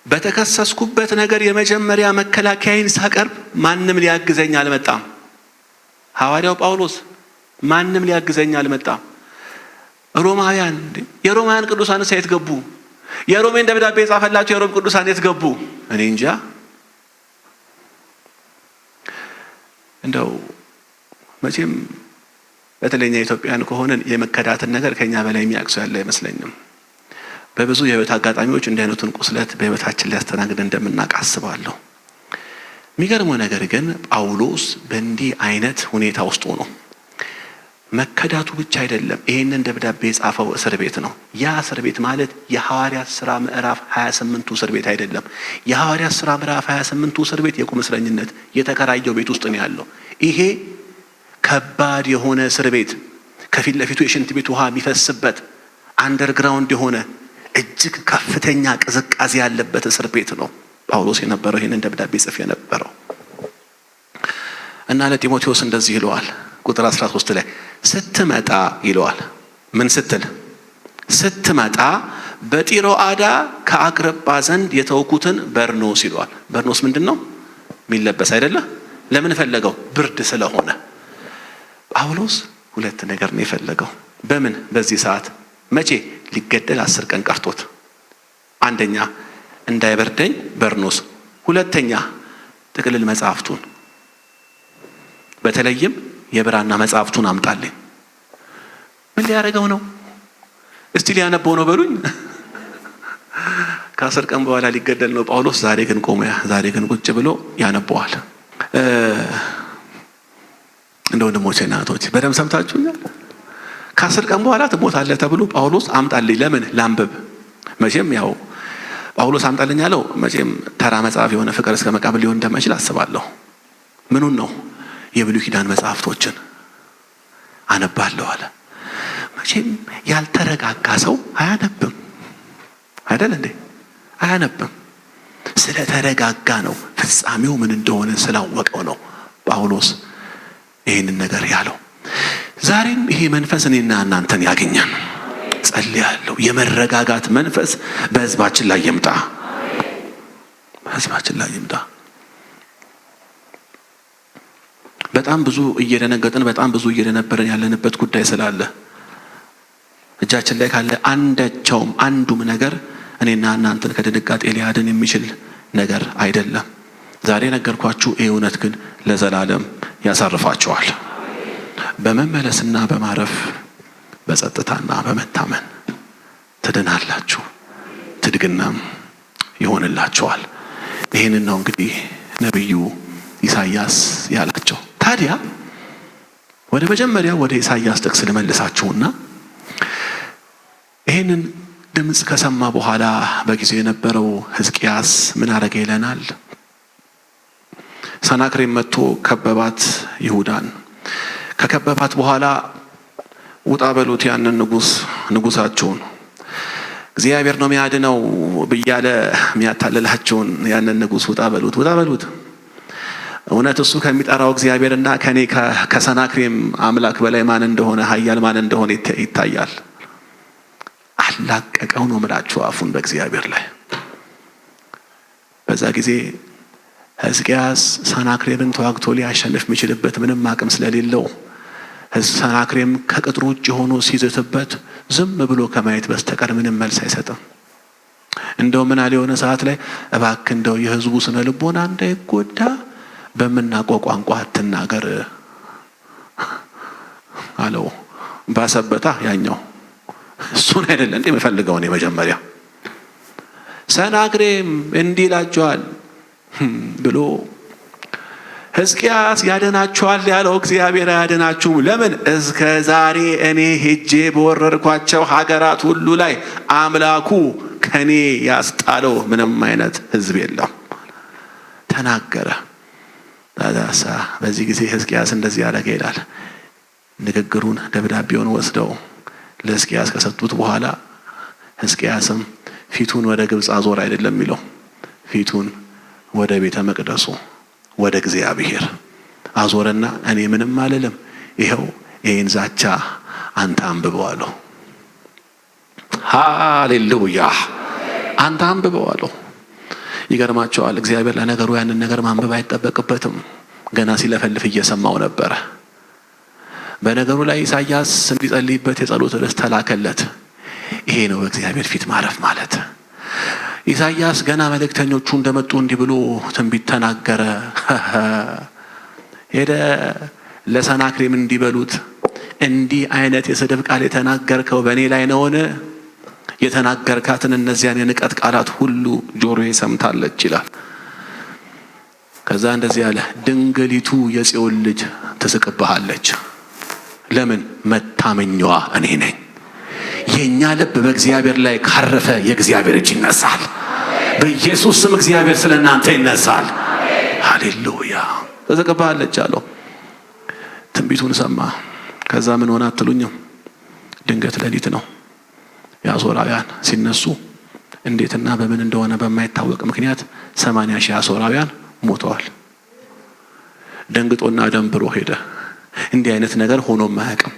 በተከሰስኩበት ነገር የመጀመሪያ መከላከያዬን ሳቀርብ ማንም ሊያግዘኝ አልመጣም። ሐዋርያው ጳውሎስ ማንም ሊያግዘኝ አልመጣም። ሮማውያን፣ የሮማውያን ቅዱሳን የት ገቡ? የሮሜን ደብዳቤ የጻፈላቸው የሮም ቅዱሳን የት ገቡ? እኔ እንጃ። እንደው መቼም በተለይኛ ኢትዮጵያን ከሆነን የመከዳትን ነገር ከኛ በላይ የሚያቅሰው ያለ አይመስለኝም። በብዙ የህይወት አጋጣሚዎች እንዲህ አይነቱን ቁስለት በህይወታችን ሊያስተናግድ እንደምናውቅ አስባለሁ። የሚገርመው ነገር ግን ጳውሎስ በእንዲህ አይነት ሁኔታ ውስጥ ሆኖ መከዳቱ ብቻ አይደለም፣ ይሄንን ደብዳቤ የጻፈው እስር ቤት ነው። ያ እስር ቤት ማለት የሐዋርያት ሥራ ምዕራፍ 28ቱ እስር ቤት አይደለም። የሐዋርያት ሥራ ምዕራፍ 28ቱ እስር ቤት የቁም እስረኝነት የተከራየው ቤት ውስጥ ነው ያለው። ይሄ ከባድ የሆነ እስር ቤት፣ ከፊት ለፊቱ የሽንት ቤት ውሃ የሚፈስበት underground የሆነ እጅግ ከፍተኛ ቅዝቃዜ ያለበት እስር ቤት ነው ጳውሎስ የነበረው፣ ይሄንን ደብዳቤ ጽፍ የነበረው። እና ለጢሞቴዎስ እንደዚህ ይለዋል፣ ቁጥር 13 ላይ ስትመጣ ይለዋል። ምን ስትል? ስትመጣ በጢሮአዳ ከአቅርጳ ዘንድ የተውኩትን በርኖስ ይለዋል። በርኖስ ምንድን ነው? የሚለበስ አይደለ? ለምን ፈለገው? ብርድ ስለሆነ። ጳውሎስ ሁለት ነገር ነው የፈለገው። በምን? በዚህ ሰዓት መቼ? ሊገደል 10 ቀን ቀርቶት። አንደኛ እንዳይበርደኝ በርኖስ፣ ሁለተኛ ጥቅልል መጽሐፍቱን፣ በተለይም የብራና መጽሐፍቱን አምጣልኝ። ምን ሊያደርገው ነው? እስቲ ሊያነበው ነው በሉኝ። ከ10 ቀን በኋላ ሊገደል ነው ጳውሎስ። ዛሬ ግን ቆሞ፣ ዛሬ ግን ቁጭ ብሎ ያነበዋል። እንደ ወንድሞቼ እና እህቶች በደምብ ሰምታችሁኛል። ከ10 ቀን በኋላ ትሞታለህ ተብሎ ጳውሎስ አምጣልኝ፣ ለምን? ላንብብ። መቼም ያው ጳውሎስ አምጣልኝ ያለው መቼም ተራ መጽሐፍ የሆነ ፍቅር እስከ መቃብር ሊሆን እንደማይችል አስባለሁ። ምኑን ነው? የብሉይ ኪዳን መጽሐፍቶችን አነባለሁ አለ። መቼም ያልተረጋጋ ሰው አያነብም አይደል እንዴ? አያነብም። ስለተረጋጋ ነው፣ ፍጻሜው ምን እንደሆነ ስላወቀው ነው ጳውሎስ ይህንን ነገር ያለው። ዛሬም ይሄ መንፈስ እኔና እናንተን ያገኛል። ጸልያለሁ፣ የመረጋጋት መንፈስ በህዝባችን ላይ ይምጣ፣ በህዝባችን ላይ ይምጣ። በጣም ብዙ እየደነገጥን፣ በጣም ብዙ እየደነበረን ያለንበት ጉዳይ ስላለ እጃችን ላይ ካለ አንዳቸውም አንዱም ነገር እኔና እናንተን ከድንጋጤ ሊያድን የሚችል ነገር አይደለም። ዛሬ ነገርኳችሁ። ይህ እውነት ግን ለዘላለም ያሳርፋችኋል። በመመለስና በማረፍ በጸጥታና በመታመን ትድናላችሁ፣ ትድግናም ይሆንላችኋል። ይህንን ነው እንግዲህ ነቢዩ ኢሳይያስ ያላቸው። ታዲያ ወደ መጀመሪያ ወደ ኢሳይያስ ጥቅስ ልመልሳችሁና ይህንን ድምፅ ከሰማ በኋላ በጊዜው የነበረው ሕዝቅያስ ምን አረገ ይለናል። ሰናክሬም መጥቶ ከበባት ይሁዳን። ከከበባት በኋላ ውጣ በሉት ያንን ንጉስ፣ ንጉሳቸውን እግዚአብሔር ነው የሚያድነው ብያለ የሚያታልላቸውን ያንን ንጉስ ውጣ በሉት፣ ውጣ በሉት። እውነት እሱ ከሚጠራው እግዚአብሔርና ከኔ ከሰናክሬም አምላክ በላይ ማን እንደሆነ፣ ኃያል ማን እንደሆነ ይታያል። አላቀቀው ነው ምላችሁ አፉን በእግዚአብሔር ላይ። በዛ ጊዜ ሕዝቅያስ ሰናክሬምን ተዋግቶ ሊያሸንፍ የሚችልበት ምንም አቅም ስለሌለው ሰናክሬም ከቅጥሩ ውጭ ሆኖ ሲዝትበት ዝም ብሎ ከማየት በስተቀር ምንም መልስ አይሰጥም። እንደው ምን አለ የሆነ ሰዓት ላይ፣ እባክህ እንደው የህዝቡ ስነ ልቦና እንዳይጎዳ በምናውቀው ቋንቋ አትናገር አለው። ባሰበታ ያኛው፣ እሱን አይደለ እንዴ የምፈልገው እኔ መጀመሪያ። ሰናክሬም እንዲህ ይላችኋል ብሎ ሕዝቅያስ ያድናችኋል ያለው እግዚአብሔር አያድናችሁም። ለምን? እስከ ዛሬ እኔ ሄጄ በወረርኳቸው ሀገራት ሁሉ ላይ አምላኩ ከኔ ያስጣለው ምንም አይነት ህዝብ የለም ተናገረ። ታዲያሳ በዚህ ጊዜ ሕዝቅያስ እንደዚህ ያደረገ ይላል። ንግግሩን ደብዳቤውን ወስደው ለሕዝቅያስ ከሰጡት በኋላ ሕዝቅያስም ፊቱን ወደ ግብፅ አዞር አይደለም የሚለው፣ ፊቱን ወደ ቤተ መቅደሱ ወደ እግዚአብሔር አዞረና እኔ ምንም አልልም፣ ይኸው ይህን ዛቻ አንተ አንብበው አለው። ሃሌሉያ! አንተ አንብበው አለው። ይገርማችኋል። እግዚአብሔር ለነገሩ ያንን ነገር ማንበብ አይጠበቅበትም። ገና ሲለፈልፍ እየሰማው ነበረ። በነገሩ ላይ ኢሳያስ እንዲጸልይበት የጸሎት ርዕስ ተላከለት። ይሄ ነው በእግዚአብሔር ፊት ማረፍ ማለት። ኢሳያስ ገና መልእክተኞቹ እንደመጡ እንዲህ ብሎ ትንቢት ተናገረ። ሄደ ለሰናክሬም እንዲህ በሉት፣ እንዲህ አይነት የስድብ ቃል የተናገርከው በእኔ ላይ ነውን? የተናገርካትን እነዚያን የንቀት ቃላት ሁሉ ጆሮዬ ሰምታለች ይላል። ከዛ እንደዚህ አለ፣ ድንግሊቱ የጽዮን ልጅ ትስቅብሃለች። ለምን? መታመኛዋ እኔ ነኝ። የእኛ ልብ በእግዚአብሔር ላይ ካረፈ የእግዚአብሔር እጅ ይነሳል። በኢየሱስ ስም እግዚአብሔር ስለ እናንተ ይነሳል። ሃሌሉያ። ትስቅብሃለች አለው። ትንቢቱን ሰማ። ከዛ ምን ሆነ አትሉኝም? ድንገት ሌሊት ነው። የአሦራውያን ሲነሱ እንዴትና በምን እንደሆነ በማይታወቅ ምክንያት 80,000 አሦራውያን ሞተዋል። ደንግጦና ደንብሮ ሄደ። እንዲህ አይነት ነገር ሆኖም አያውቅም።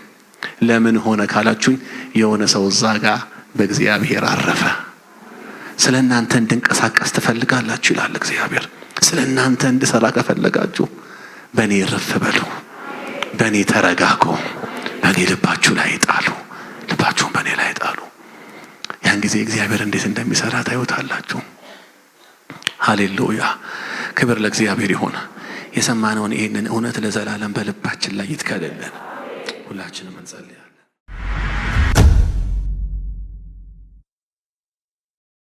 ለምን ሆነ ካላችሁኝ የሆነ ሰው እዛ ጋ በእግዚአብሔር አረፈ። ስለ እናንተ እንድንቀሳቀስ ትፈልጋላችሁ ይላል እግዚአብሔር። ስለ እናንተ እንድሰራ ከፈለጋችሁ በእኔ እረፍ በሉ፣ በእኔ ተረጋጉ፣ በእኔ ልባችሁ ላይ ጣሉ፣ ልባችሁን በእኔ ላይ ጣሉ። ያን ጊዜ እግዚአብሔር እንዴት እንደሚሰራ ታዩታላችሁ። ሃሌሉያ! ክብር ለእግዚአብሔር ይሁን። የሰማነውን ይህንን እውነት ለዘላለም በልባችን ላይ ይትከልልን። ሁላችንም እንጸልያለን።